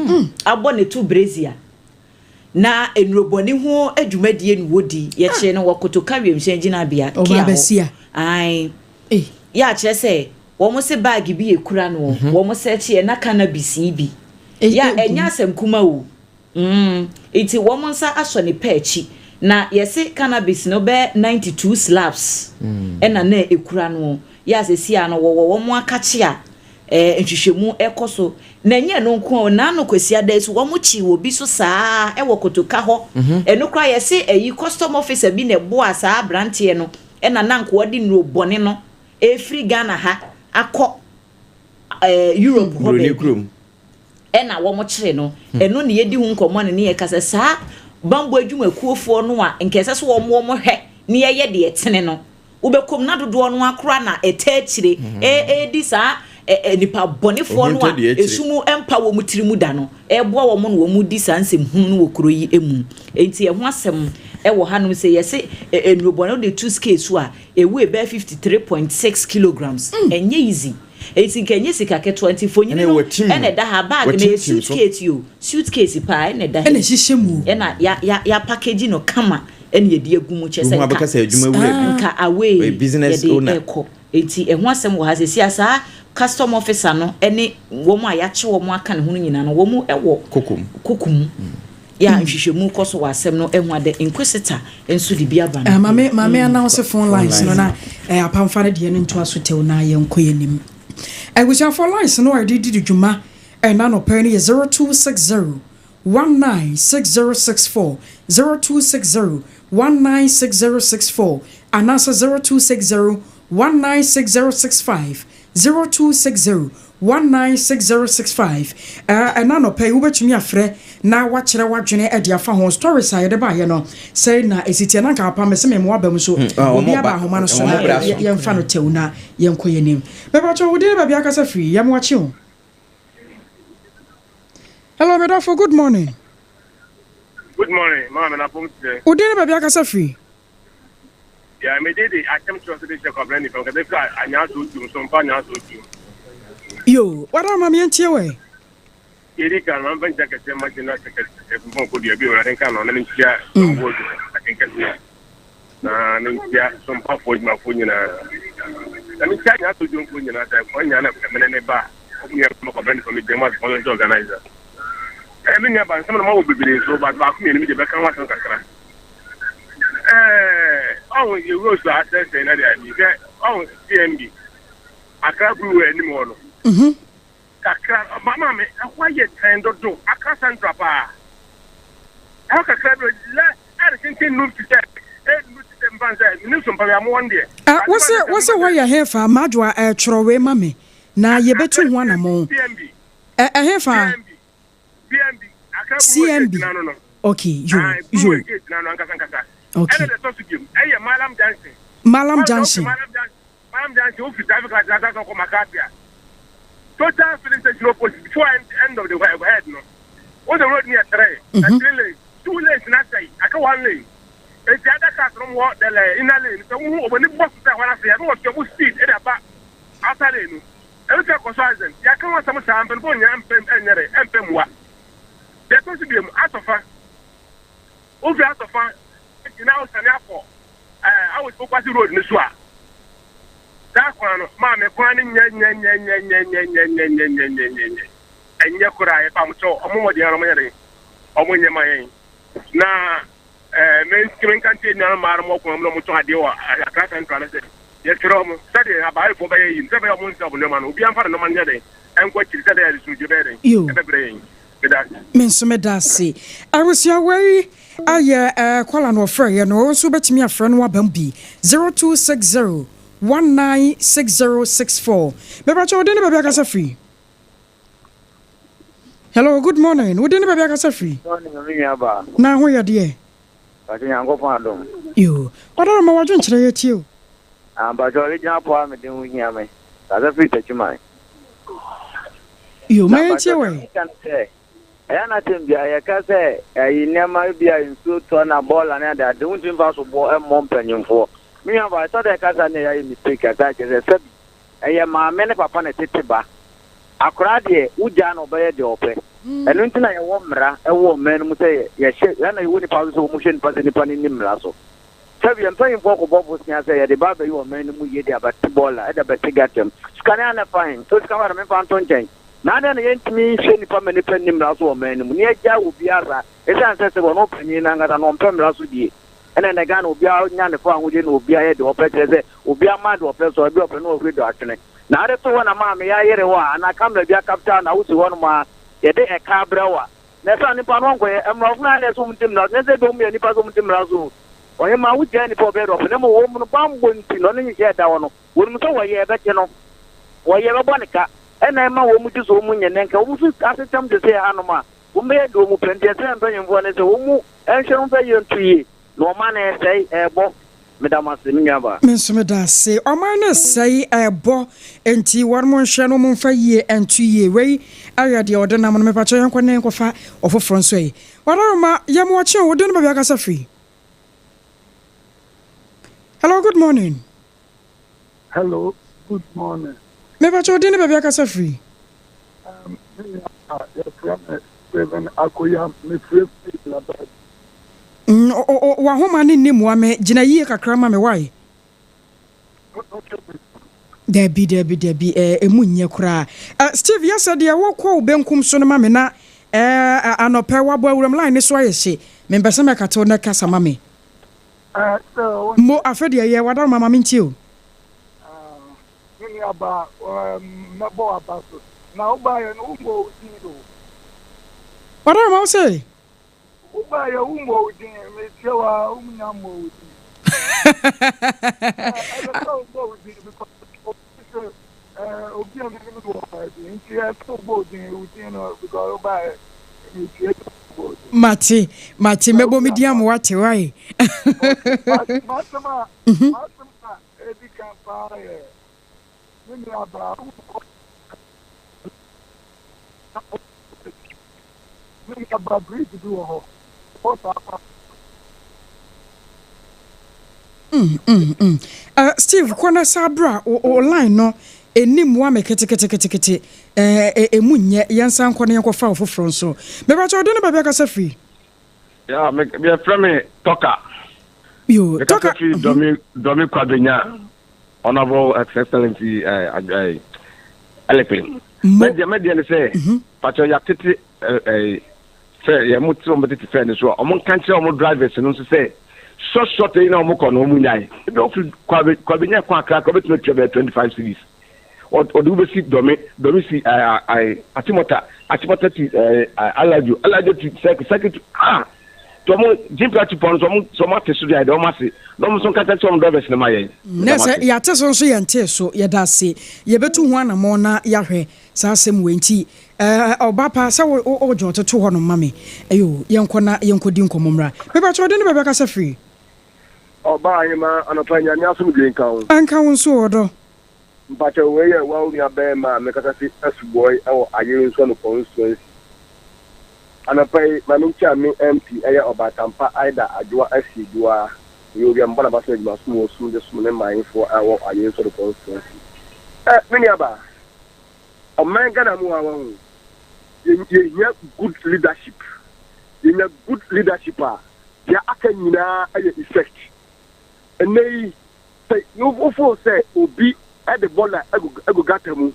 Abɔ ne to brazier. Na nnurobɔne ho dwumadie na wɔdi. Yɛkyeree no wɔ Kotoka wiemhyɛn gyinabea, Ɔbaa Kia hɔ. basia. Ae. Ei. Yɛ a kyerɛ sɛ wɔn se bag bi ekura no, wɔn search yɛ na cannabis yi bi. Ei, Yɛ a egu ɛnyɛ mu. asɛm kuma o. Mm. Nti wɔn nsa asɔ ne pɛ akyi. Na yɛse cannabis no bɛyɛ 92 slabs ɛna na ekura no. Yɛ a seesei ara no wɔwɔ wɔn akakye a nhwehwɛmu rekɔ so. Na ɛnyɛ ɛno nko ara o, Naano Kwasiada yi nso wɔkyee obi nso saa ara wɔ Kotoka hɔ. Ɛno koraa yɛse ɛyi custom officer bi na ɛboaa saa aberanteɛ no ɛna na anka ɔde nnuro bɔne no refiri Ghana ha akɔ Europe hɔ Buroni baabi. kurom. Ɛna wɔkyere no. Ɛno na yɛdi ho nkɔmmɔ ne ne yɛka sɛ saa bammɔ adwumakuofoɔ no a nka ɛsɛ sɛ wɔn wɔhwɛ na yɛyɛ deɛ ɛtene no, Wobɛkɔ mu na dodoɔ no ara koraa na ɛtaa akyire redi saa nnipa bɔnefoɔ no a esum mpa wɔn tiri mu da no, ɛreboa wɔn na wɔdi saa nsɛmhunu no wɔ kuro yi mu. Enti ɛho asɛm Ɛwɔ hanom sɛ yɛse nnurubɔne wode to scale so a, ɛweigh bɛyɛ 53.6 kilograms. Ɛnyɛ easy. Enti nka ɛnyɛ sika ketewa. Nti mfonini no ɛna ɛda ha. Bag no ɛyɛ suitcase o. Suitcase paa ɛna ɛda ha yi. Ɛna ɛhyehyɛ mu o. Ɛna ya ya ya package no kama ɛna yɛde agu mu. Kyerɛ sɛ nka nka away yɛde ɛkɔ. Enti ɛho asɛm wɔ ha. Seesei a saa custom officer no ne wɔn a yɛakye wɔn aka ne ho no nyinaa no, wɔn wɔ koko mu. Yɛ a nhwehwɛmu kɔ so wɔ asɛm no ho a, The Inquisitor nso de bi aba no. Maame maame announce phone lines no na apamfa no deɛ no ntoa so tɛw na yɛnkɔ yɛn anim. Abusuafoɔ lines no a yɛde di dwuma ɛna anɔpa yi no yɛ 0260 196064, 0260 196064 anaasɛ 0260 196065, 0260 196065. Ɛna anɔpa yi wobɛtumi afrɛ na wakyerɛ w'adwene de afa ho. Stories a yɛde baayɛ no sɛi na ɛsi teɛ na nka apa me sɛ memmoa ba mu so obi aba ahoma no so na yɛmfa no tɛw na yɛnkɔ yɛnim. Mepakyɛ wo din ne baabi akasa firi yɛmoakye o. Hello medɔfo, good morning. Good morning, maame na pom te. Wo din ne baabi akasa firi? Yeah, me de de akyɛm kyerɛ sɛ de hyɛ kwabena nifa nkasa firi anyaa so otum so mpa anyaa so otum. Yo, wada ma me ntie wɛ. Yɛdi kan ma mfa nkyia kɛseɛ ma General Secretary Frimpong Kodua bi Awurade nka no na menkyia ɔmboɔ adwuma akenkɛseɛ na menkyia sompafoɔ adwumafoɔ nyinaa na menkyia anyaa so dwomfoɔ nyinaa sɛ kwan nyaa na ɛmene ne ba a ɔmo nua ma kwabena nifa megyina mu as volunteer organizer. Ɛɛ me nua ba nsɛm no ma wɔ bebree so but baako mmienu mi deɛ bɛka ho asɛm kakra. Ɛɛ ɔho yɛ roads a asɛesɛe na de ade sɛ ɔho CMB Accra Brewery anim hɔ no. Kakra ɔba maame ɛhɔ ayɛ tan dodo Accra Central paa ɛhɔ kakra bi lɛ ɛde tenten num ti sɛ ɛnu ti sɛ mfa sɛ menim so mpawia mo wɔn deɛ. Ɛ wose wose hɔ yɛ hefa Madwoa ɛ twerɛ wei ma me na yɛbɛtu ho anamɔn CMB ɛ ɛhefa? CMB CMB Accra Brewery CMB gate n'ano no. Ok yo Ae yo. Brewery gate n'ano ankasa ankasa Ok. ɛna deɛ ɛtɔ so biom ɛyɛ Mallam Junction. Mallam Ɔn sɛ wofiri Junction. Mallam Junction Mallam Junction wofi traffic light n'ase akɔ McCarthy a Total filling station opposite before end, end of the head no. Wo the road no yɛ three, three lanes, two lanes na asɛe, aka one lane. Enti other cars no wɔ the inner lane sɛ wohu wɔn ani bɔ so sɛ ɛhɔ no asɛe a, na wɔtwe wɔn speed de aba outer lane no. Ɛno nti ɛkɔ so accident. Yɛaka ho asɛm saa, mpanyinfoɔ nyɛ mpɛ ɛnyɛ dɛ ɛmpɛ mmoa. Deɛ ɛtɔ so biom, asɔfa. Wofi asɔfa na wosane akɔ ɛɛ Awosifo Kwasi road no so a, saa kwan no, maame kwan no nyɛ nyɛ nyɛ nyɛ nyɛ nyɛ nyɛ nyɛ nyɛ nyɛ nyɛ nyɛ nyɛ ɛnyɛ koraa. Yɛpa mo kyɛw, ɔmo mmɔden ara ɔmo nyɛ den, ɔmo nyɛ ma yɛn. Na ɛɛ me menka nkyerɛ nuanom mmaa no mo kwan mu na ɔmo tɔn adeɛ wɔ Accra Central no sɛ yɛsrɛ ɔmo sɛdeɛ abaayɛfoɔ bɛyɛ yi no sɛ ɛbɛyɛ ɔmo nsɛ ɔmo nneɛma no obiara mfa ne nneɛma no nyɛ den ɛnkɔ akyiri sɛ ɛbɛyɛ adesomdwe bɛyɛ den Yo. ɛbɛbrɛ yɛn. Meda ase. Me nso meda ase. Abusua wei ayɛ eh, kɔla na ɔfrɛ yɛ no, wo nso wobɛtumi afrɛ no aba mu bi 0260 196064. Mepakyɛ wo din ne baabi akasa firi? Hello, good morning. Wo din ne baabi akasa firi? Morning, me nua baa. Na ho yɛ deɛ? Mpakyɛ Nyankopɔn adom. Yo, ɔdɔrɔ ma wadwenkyerɛ yɛ tie o. Ah, mpakyɛ ɔregyina po a mede ho hia me. Kasa firi Takyiman. Yo, ma Na yɛntie mpakyɛ deɛ wɔ ɛ. meka ne sɛ, ɛyɛ na tɛm biara yɛka sɛ ɛyi nneɛma bi a nsuo tɔ na bɔɔla ne ade ade wontumi mfa soboɔ mmɔ mpanyimfoɔ. Me nua baa, ɛtɔ da ɛka saa ne yɛayɛ mistake kakra kyerɛ sɛ sɛbi ɛyɛ maame ne papa na ɛtete ba. Akwadaa deɛ wogyaa no ɔbɛyɛ deɛ ɔpɛ. Ɛno nti na yɛwɔ mmara ɛwɔ ɔman no mu sɛ yɛhyɛ ɛna yɛwɔ nipa so sɛ wɔhwɛ nipa sɛ nipa no nni mmara so. Sɛbi yɛn mpanyimfoɔ kɔbɔ bosea sɛ yɛde ba abɛyi ɔman no mu yie de abɛte bɔɔla ɛde abɛte gutter. Sika no ana fa he? So sika ba na memfa nto nkyɛn. Na adɛn na yɛntumi nhwɛ nipa ma nipa nni mmara so wɔ ɔman no mu na yɛgyaa obiara saa ɛsiane sɛ sɛ ɔno panyin no ankasa no ɔmpɛ mmara so die. Ɛna ɛnɛ Ghana obiara nya ne fa ahodie na obiara yɛ deɛ ɔpɛ kyerɛ sɛ obiara ma deɛ ɔpɛ so ebi ɔpɛ na ɔhuri do atwene. Na ade to hɔ na maame yɛayere hɔ a anaa camera bi akapta na wosi hɔ nom a yɛde ɛka abrɛ wo a na ɛsɛ nipa no ɔnkɔyɛ mmorɔfo no ayɛ sɛ ɔmo nti mmara so nyɛ sɛ ebi ɔmo yɛ nipa sɛ ɔmo nti mmara so o. Ɔhema wogyaa nipa ɔbɛyɛ deɛ ɔpɛ na mmom wɔn mu no bammɔ nti na ɔne nhyehyɛ ɛda hɔ no wɔnim sɛ wɔyɛ ɛbɛkye no wɔyɛ bɛbɔ ne ka ɛna ɛma wɔn mu gye so wɔn mu nyɛ ne nka wɔn nso asetɛm te sɛ hanom a wɔn bɛyɛ deɛ wɔn pɛ nti ɛsɛ mpanyinfoɔ no sɛ wɔn mu ɛnhwɛ no mfa yie nto yie na ɔma no ɛsɛe ɛɛbɔ meda mo ase me nua baa. Me nso meda ase. Ɔman no resɛe, ɛrebɔ, enti wɔnom nhwɛ na wɔn mfa yie nto yie. Wei ayɛ deɛ ɔde nam no. Mepakyɛw yɛnkɔ na yɛnkɔfa ɔfoforɔ nso ɛ. Ɔdaroma, yɛ mo ɔkye o, wo din ne baabi a wokasa firi? Hello, good morning. Hello, good morning. Mepakyɛ wo din ne baabi akasa firi? Um, me nua a yɛfrɛ me Stephen Akoya, mefrɛ firi Labadi. Mm, wahoma ne nni mmoa me, gyina yie kakra ma me, why? Dabi, dabi, dabi, eh, emu nyɛ koraa. Eh, Steve, yɛ sɛ deɛ wokɔ wo benkum so no ma me na eh, anɔpɛ wabɔ awuram line ne so ayɛ hye. Mempɛ sɛ mɛkate wo na kasa ma me. Eh, sɛ wo. Mo, afɛ deɛ yɛ, wadaroma ma mentie o. Ah, me nuabaa, mɛbɔ w'aba so. Na wobaeɛ no, wommɔɔ wo din o. Wadaroma wo se? Wobaeɛ wommɔɔ wo din, metie wo a wonnya mmɔɔ wo din. Ɛsɛ sɛ wobɔ wo din because obi sɛ obi a menim no wɔ baabi nti ɛsɛ sɛ wobɔ wo din wo din no because wobaeɛ metie sɛ wobɔ wo din. Mate, mate, mɛbɔ me din ama woate, wae. Okay, m'asɛm a m'asɛm a edi kan paa yɛ me nuabaa wokɔ Me nuabaa bridge bi wɔ hɔ, wɔ saa kwan Mm, mm, mm. Uh, Steve, kɔ na saa bra o, o line no ɛni mmoa me keteketekete eh, ɛmu nyɛ yɛnsa nkɔ na yɛnkɔfa wo foforɔ nso mebakyɛ ɔde no baabi akasa firi Ya, me yɛfrɛ me Tɔka. Yo, Tɔka. Firi Dɔmi Dɔmi Kwabenya. Honorable Excellency eh, eh, Elepin. Mɛdeɛ mɛdeɛ ne sɛ, mhm. pakyɛ yɛatete eh, eh, fɛ yɛn mo tiri wɔn tete fɛ ne so a, wɔn nka nkyerɛ wɔn drivers no nso sɛ short short yi na wɔn kɔ no wɔn nyae. Ebi ofiri kwabe kwabenya kɔ akra kɔ obetumi atua bɛyɛ 25 cedis. Ɔde wo bɛsi dɔme dɔme si ɛɛ ɛɛ atimɔta atimɔta ti ɛɛ alajo alajo ti sɛki sɛki ti ah tí wɔn gyimpira ti pɔn so wɔn sɛ wɔn ate so deɛ wɔn ase na wɔn nso nkata kyerɛ wɔn drivers no ma yɛn. Na sɛ yɛate so nso yɛntee so yɛda ase yɛbɛtu ho anammɔn na yɛahwɛ saa asɛm wei nti ɛɛ ɔba pa sɛ wo wo dwɔn toto hɔ nom ma me ɛyo yɛnkɔ na yɛnkɔdi nkɔmmɔ mmra mepakyɛ ɔde ne baabi akasa firi. Ɔbaa ahemaa anɔpa yi Nyame asomdwoe nka wo. Ɛnka wo nso ɔdɔ. Mpakyɛw wei yɛ waw nua bɛɛma a mekasa fi Asubɔi ɛwɔ Ayere Nsuano constituency. Anɔpa yi ma menkyia me MP ɛyɛ Ɔbaatampa Aida Adwoa Asieduaa ɔyɛ obi a mebɔ n'abaso adwuma som wɔ sum de som ne manfoɔ a ɛwɔ Ayere Nsuano constituency. Eh me nua baa, ɔman Ghana mu ha wahu yɛ yɛhia good leadership, yɛnya good leadership a deɛ aka nyinaa ɛyɛ effect. Ɛnnɛ yi Sɛ wofoo sɛ obi de bɔla agu gutter mu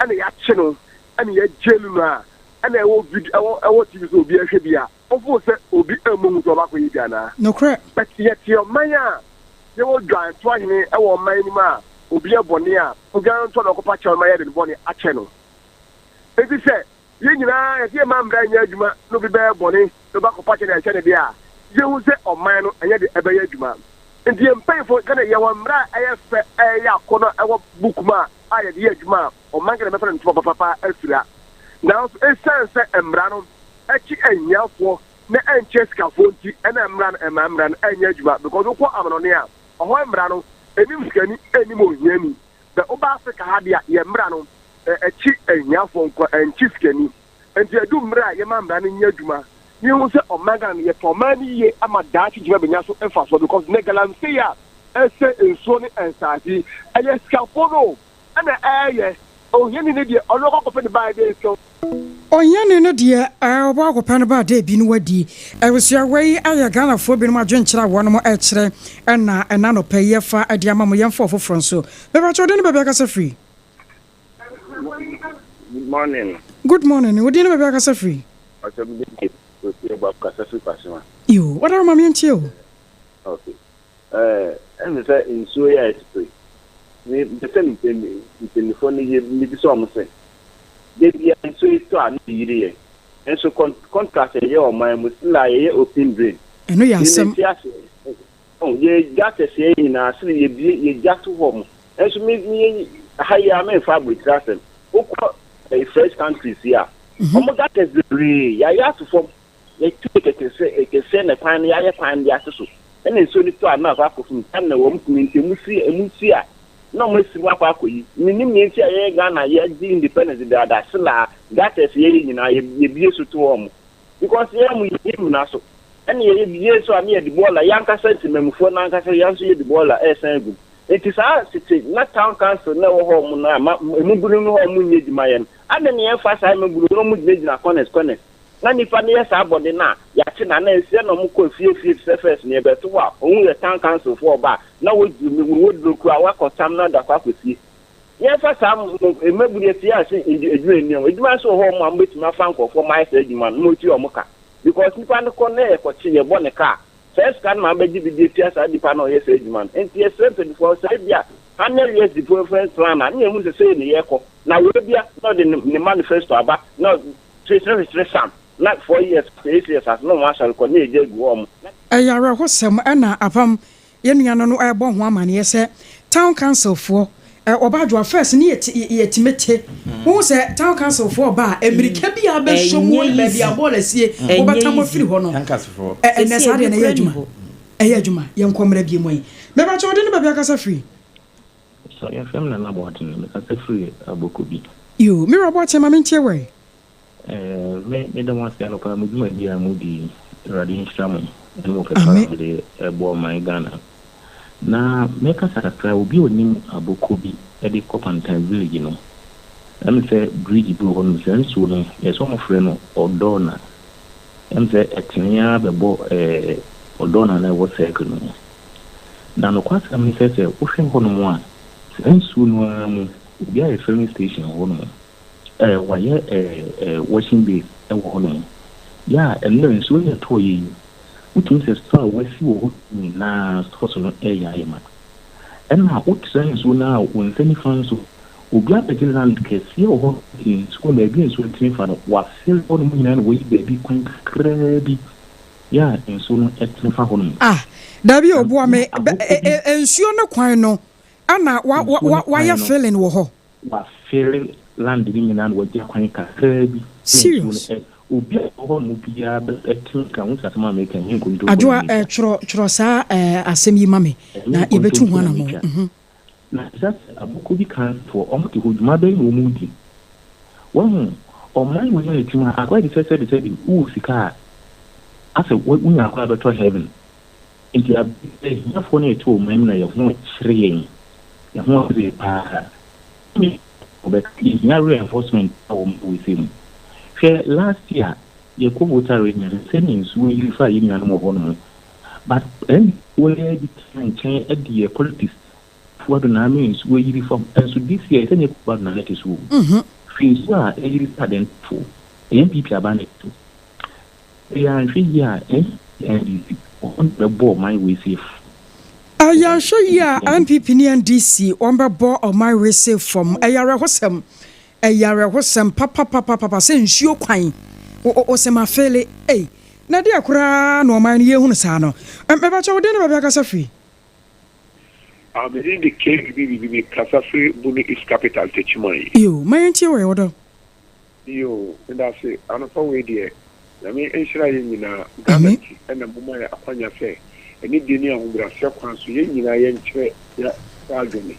ɛna yɛakye no ɛna yɛagyeli no a ɛna ɛwɔ video ɛwɔ ɛwɔ TV so obi ɛhwɛ bi a wofoo sɛ obi ɛmmɔ hu sɛ ɔba akɔyɛ bi anaa? Nokorɛ. But yɛte ɔman a yɛwɔ dwantoa hene ɛwɔ ɔman no mu a obi yɛ bɔne a odwantoa na ɔkɔpa kyɛw no ma yɛde ne bɔne akyɛ no. Enti sɛ Yɛn nyinaa, yɛsɛ yɛmma mmara nyɛ adwuma na obi bɛyɛ bɔne na obi akɔpa kyɛ de ahyɛ ne dea a, yɛhu sɛ ɔman no ɛnyɛ de ɛbɛyɛ adwuma. Nti yɛn mpanyinfoɔ Ghana yɛwɔ mmara a ɛyɛ fɛ a ɛyɛ akɔnɔ a ɛwɔ book mu a a yɛde yɛ adwuma a ɔman Ghana bɛfa no ntoma papapa afira. Nanso ɛsiane sɛ mmara no ɛkye ahiafoɔ na ɛnkyɛ asikafoɔ nti ɛna mmara no ɛmma mmara no ɛnyɛ adwuma because wokɔ amanɔne a ɔhɔ mmara no ɛnim sikani ɛnim ohiani. Sɛ woba Africa ha deɛ a yɛn mmara no ɛkye ahiafoɔ nko ara, ɛnkye sikani. Enti ɛdu mmerɛ a yɛma mmara no nyɛ adwuma na yɛhu sɛ ɔman Ghana no yɛtɔ ɔman no yie ama daakye gyima bɛnya so mfasoɔ because nnɛ galamsey a ɛsɛ nsuo ne nsaase yi ɛyɛ sikafoɔ no o ɛna ɛyɛ, ohiani no deɛ ɔno ɔkɔ akɔpɛ ne baa deɛ sika o. Ohiani no deɛ ɔbɔ akɔpɛ no baa dɛ bi no wadi. Abusua wei ayɛ Ghanafoɔ binom adwenkyerɛ a wɔnom ɛkyerɛ ɛna ɛna anɔpa yi yɛfa de ama mo yɛmfa ɔfoforɔ nso. Mepakyɛ wo din ne baabi akasa firi? Good morning. Good morning. Wo din ne baabi akasa firi? Ɔsɛ mi de Kofi Ɔba kasa firi Kwasima. Yo, wadaro ma me ntie o. Okay. Eh, ɛmi sɛ nsuo yɛ ɛtete. Me mpɛ sɛ mpanyinfoɔ no yɛ mebisa wɔn sɛ, da bia nsuo yi tɔ a na ɛyiri yɛn. Nso contract yɛyɛ ɔman mu still a yɛyɛ open drain. Ɛno yɛ asɛm. Me mente aseɛ. Oh, yɛ gya kɛseɛ nyinaa sene yɛbie yɛ gya to hɔ mo. Nso me me ha yi a memfa aburokyire asɛm. Wokɔ eh, fresh countries yi a, wɔn gutters bebree yɛayɛ ato fam. Yɛtu no kɛkɛ kɛseɛ na kwan no yɛayɛ kwan no de ato so. Ɛna nsuo no tɔ a na akɔ akɔ fam. Tam na wɔn tumi nti emu si emu si a na wɔn asi mu akɔ akɔyi. Menim nea nti a yɛyɛ Ghana yɛgye independence dedaada sila gutters yɛyɛ nyinaa yɛbie so to wɔn because yɛn mu yɛyɛ mmena so. Ɛna yɛyɛ wie nso a ne yɛde bɔɔla, yɛn ankasa ntemanmufoɔ no ankasa yɛn nso yɛde bɔɔla ɛresan agu mu. Nti saa tete na town council na ɛwɔ hɔ nom no a ma mmabunu no hɔ a wɔnyɛ adwuma yɛ no, adɛn na yɛmfa saa mmabunu no na wɔgyinagyina corners corners na nnipa no yɛ saa bɔne no a yɛakye no anaa ɛsɛ na wɔkɔ afie afie te sɛ first no yɛbɛto hɔ a wɔhu yɛ town council foɔ ɔba a na wɔduru me wɔduro kura wɔakɔ tam no ada kɔ akɔsie. Yɛmfa saa mmabunu yɛte ase adwuma nni wɔn adwuma nso wɔ hɔ a wɔbɛtumi afa nkurɔfoɔ ma ayɛ saa adwuma no na wɔtua wɔn ka. Because nipa no kɔ na yɛkɔkye yɛbɔ ne ka a, saa sika no na wobɛgye bi de atua saa nipa no a ɔyɛ saa adwuma no. Nti yɛsrɛ mpaninfoɔ sɛ ebia hundred years development plan a na yɛhu sɛ sei na yɛrekɔ na wei bia na ɔde ne manifesto aba na hwehwere sam na 4 years 8 years ase na wɔn asɔre kɔ na yɛgya agu hɔ wɔn. Ɛyɛ awerɛhosɛm na apam yɛn nua no no ɛrebɔ ho amaneɛ sɛ town council foɔ ɔba adwoa first ne yɛtumi te wohu sɛ town council foɔ ɔba a mmirika bi a bɛsɔ mu ne baabi a bɔɔl asie wobɛtam afiri hɔ no. Ɛnɛ saa deɛ na ɛyɛ adwuma, ɛyɛ adwuma. Yɛnkɔ mmerɛ bie mu yi mɛbakyɛ wode ne baabi akasa firi. So yɛfrɛ me Nana Boateng, mekasa firi Abokobi. Yo, me wura Boateng, ma mentie wɔ. Me meda mo ase anɔpa mo dwumadi a modi. Awurade nhyira mo ɛne mo pɛpɛ a mode ɛboa ɔman Ghana. Na mɛkasa kakra, obi a onim Abokobi de kɔ Pantan village no, ɛm sɛ bridge bi wɔ hɔ nom, saa nsuo no yɛsɛ ɔmo frɛ no Ɔdɔɔna. Ɛm sɛ ɛtene ara bɛbɔ Ɔdɔɔna na ɛwɔ circle no mu. Na nokwasɛm ne sɛ wohwɛ hɔ nom a, saa nsuo no ara mu obi ayɛ filling station wɔ hɔ nom. Wayɛ washing bay ɛwɔ hɔ nom. Yɛ a ɛno nsuo no ɛtɔɔ yɛ yi, wotumi sɛ store a wasi wɔ hɔ nyinaa stores no ɛyɛ ayɛ ma. Ɛna wotra nsuo no a wo nsa nifa nso, obi abɛgye land kɛseɛ wɔ hɔ, nsuo baabi a nsuo tumi fa no, wafere hɔ nom nyinaa na wayi baabi kwan kakraa bi yɛ a nsuo no ɛtene fa hɔ nom. Ah, dabi, oboa me, nsuo no kwan no ana wayɛ filling wɔ hɔ? Wafere land no nyinaa na wagya kwan kakraa bi. Serious? Obi a ɔwɔ hɔ nom biara bɛtumi ka ho sɛ asɛm a meka nyɛ nkontompo. Adwoa, twerɛ twerɛ saa asɛm yi ma me na yɛbɛtu ho anammɔ. Na sɛ Abokobi kanfoɔ ɔmo te hɔ, dwuma bɛyɛ na ɔmo di wɔhu ɔman wɔ yɛ adwuma akɔyɛ de sɛ sɛbi wowɔ sika a asɛ wonya akɔ abɛtɔ heaven. Nti ahiafoɔ no yɛte ɔman mu na yɛ ho kyerɛ yɛn, yɛ ho kyerɛ paa. Yɛhia reinforcement a wɔn wɔ sɛ mu. Hwɛ, last year yɛkɔ Volta Region, sɛne nsuo yiri fa yɛ nuanom wɔ hɔ nom, but ɛn wɔyɛ bi tena nkyɛn de yɛ politics fuado na ama nsuo yiri fam. Nso this year sɛne ɛkɔ na ne te so hwɛ, nsuo a ɛyiri fa dɛntofo ɛyɛ NPP aba ne so. Ɛyɛ anhwɛ yie a NDC wɔn bɛbɔ ɔman wei safe. Ɛyɛ anhwɛ yie a NPP ne NDC wɔn bɛbɔ ɔman wei safe fam. Ɛyɛ awerɛhosɛm, ɛyɛ awerɛhosɛm papapapapa sɛ nsuo kwan o sɛ ma fele ei na deɛ koraa na ɔman no yɛhunu saa no. Mɛbɛkyɛ wo den ne baabi akasa firi. Mede de KBBB mi kasa firi Bono East Capital, Techiman yi. Yo, ma yɛntie wɔ yɛwɔ dɔ. Yo, meda ase. Anɔpa wei deɛ, Nyame nhyira yɛn nyinaa. Ghana nti ɛna moma yɛ akwanya sɛ ɛne die ne ahobrɛaseɛ kwan so yɛn nyinaa yɛnkyerɛ yɛ adwene.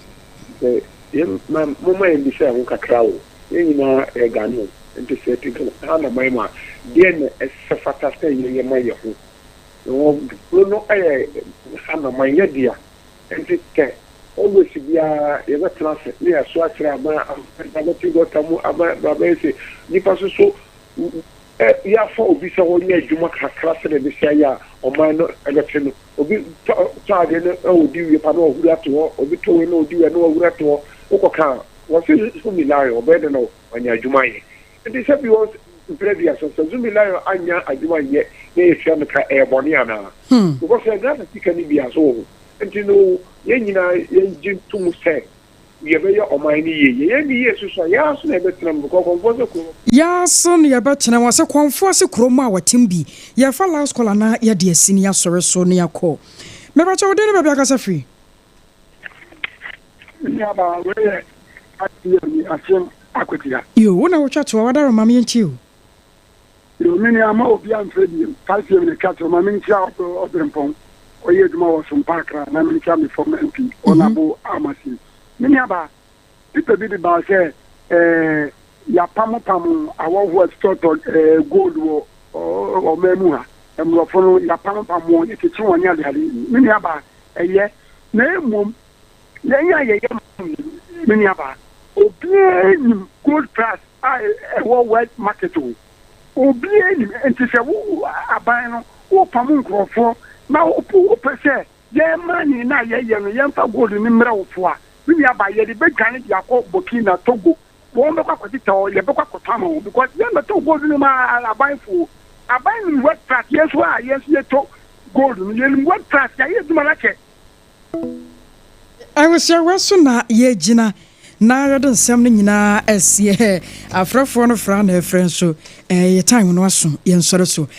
Sɛ yɛn ma moma yɛn bisa yɛn ho kakra o, yɛn nyinaa yɛ Ghanaian, nti sɛ yɛte Ghana man mu a, deɛ na ɛsɛ fata sɛ yɛyɛ ma yɛ ho? Wɔ kuro no yɛ Ghana man yɛ dea, nti sɛ always biara yɛbɛtena ase ne yɛso akyerɛ aban, abɛte gutter mu, aban abɛyɛ sɛ nipa so so yɛafa obi sɛ wɔnyɛ adwuma kakra sɛdeɛ ɛbɛsi ayɛ a ɔman no ɛbɛte no. Obi tɔ adeɛ no ɔdi wie pa na ɔhuru ato hɔ, obi tɔ wei na ɔdi wie na ɔhuru ato hɔ. Wokɔ ka wɔsɛ Zumi Lion ɔbɛyɛ dɛ na ɔnya adwuma ayɛ. Nti sɛ bi wɔ mpere bi asɛ sɛ Zumi Lion anya adwuma nyɛ na yɛtua no ka, ɛyɛ bɔne anaa? Because sɛ Ghana sika no bi aso wɔ ho. Nti no yɛn nyinaa yɛngye ntom sɛ yɛbɛyɛ ɔman no yie. Yɛyɛ ne yie soso a, yɛa so na yɛbɛtena mu, because kɔnfoɔ sɛ kurom. Yɛa so na yɛbɛtena mu sɛ kɔnfoɔ se kurom a wɔtem bi. Yɛfa last call anaa yɛde asi ne asɔre so ne akɔ. Mɛbɛkyɛ wo den ne baabi akasa firi. Nuaba, wei yɛ aseɛ Akwatia. Yo, wo na wotwa toa wadaro ma me yɛntie o. Yo, me nua, ma obi amfrɛ bio. 5 pm ne ka kyerɛ ma menkyia Ɔberempɔn ɔyɛ adwuma wɔ Sompa Akra na menkyia me fam MP Ɔnabo Amasi. Me nuaba, paper bi de baa sɛ yɛapamopam awɔhoɔ tɔtɔ gold wɔ ɔman mu ha. Mmorɔfo no, yɛapampam wɔn, yɛkyekye wɔn ne adeade. Me nuabaa, ɛyɛ. Na mmom, yɛn a yɛyɛ mmaa yi, me nuabaa, obiara nim gold price a ɛwɔ world market o. Obiara nim. Nti sɛ wo aban no, wopam nkurɔfoɔ na wopɛ sɛ yɛn money no a yɛyɛ no, yɛmfa gold no mmrɛ wo fo a, me nuabaa, yɛde bɛdwane de akɔ Burkina, Togo. Wɔn bɛkɔ akɔtetɛ hɔ, yɛbɛkɔ akɔtɔ ama wɔn because yɛn bɛtɔ gold no ma abanfo. Aban nim world price, yɛn nso a yɛn nso yɛtɔ gold no, yɛnim world price, yɛayɛ adwuma no akyɛ. Ahusuawa so na yɛgyina na yɛde nsɛm no nyinaa asiɛ. Afrɛfoɔ no fra na ɛfrɛ nso, yɛ time no aso, yɛnsɔre so.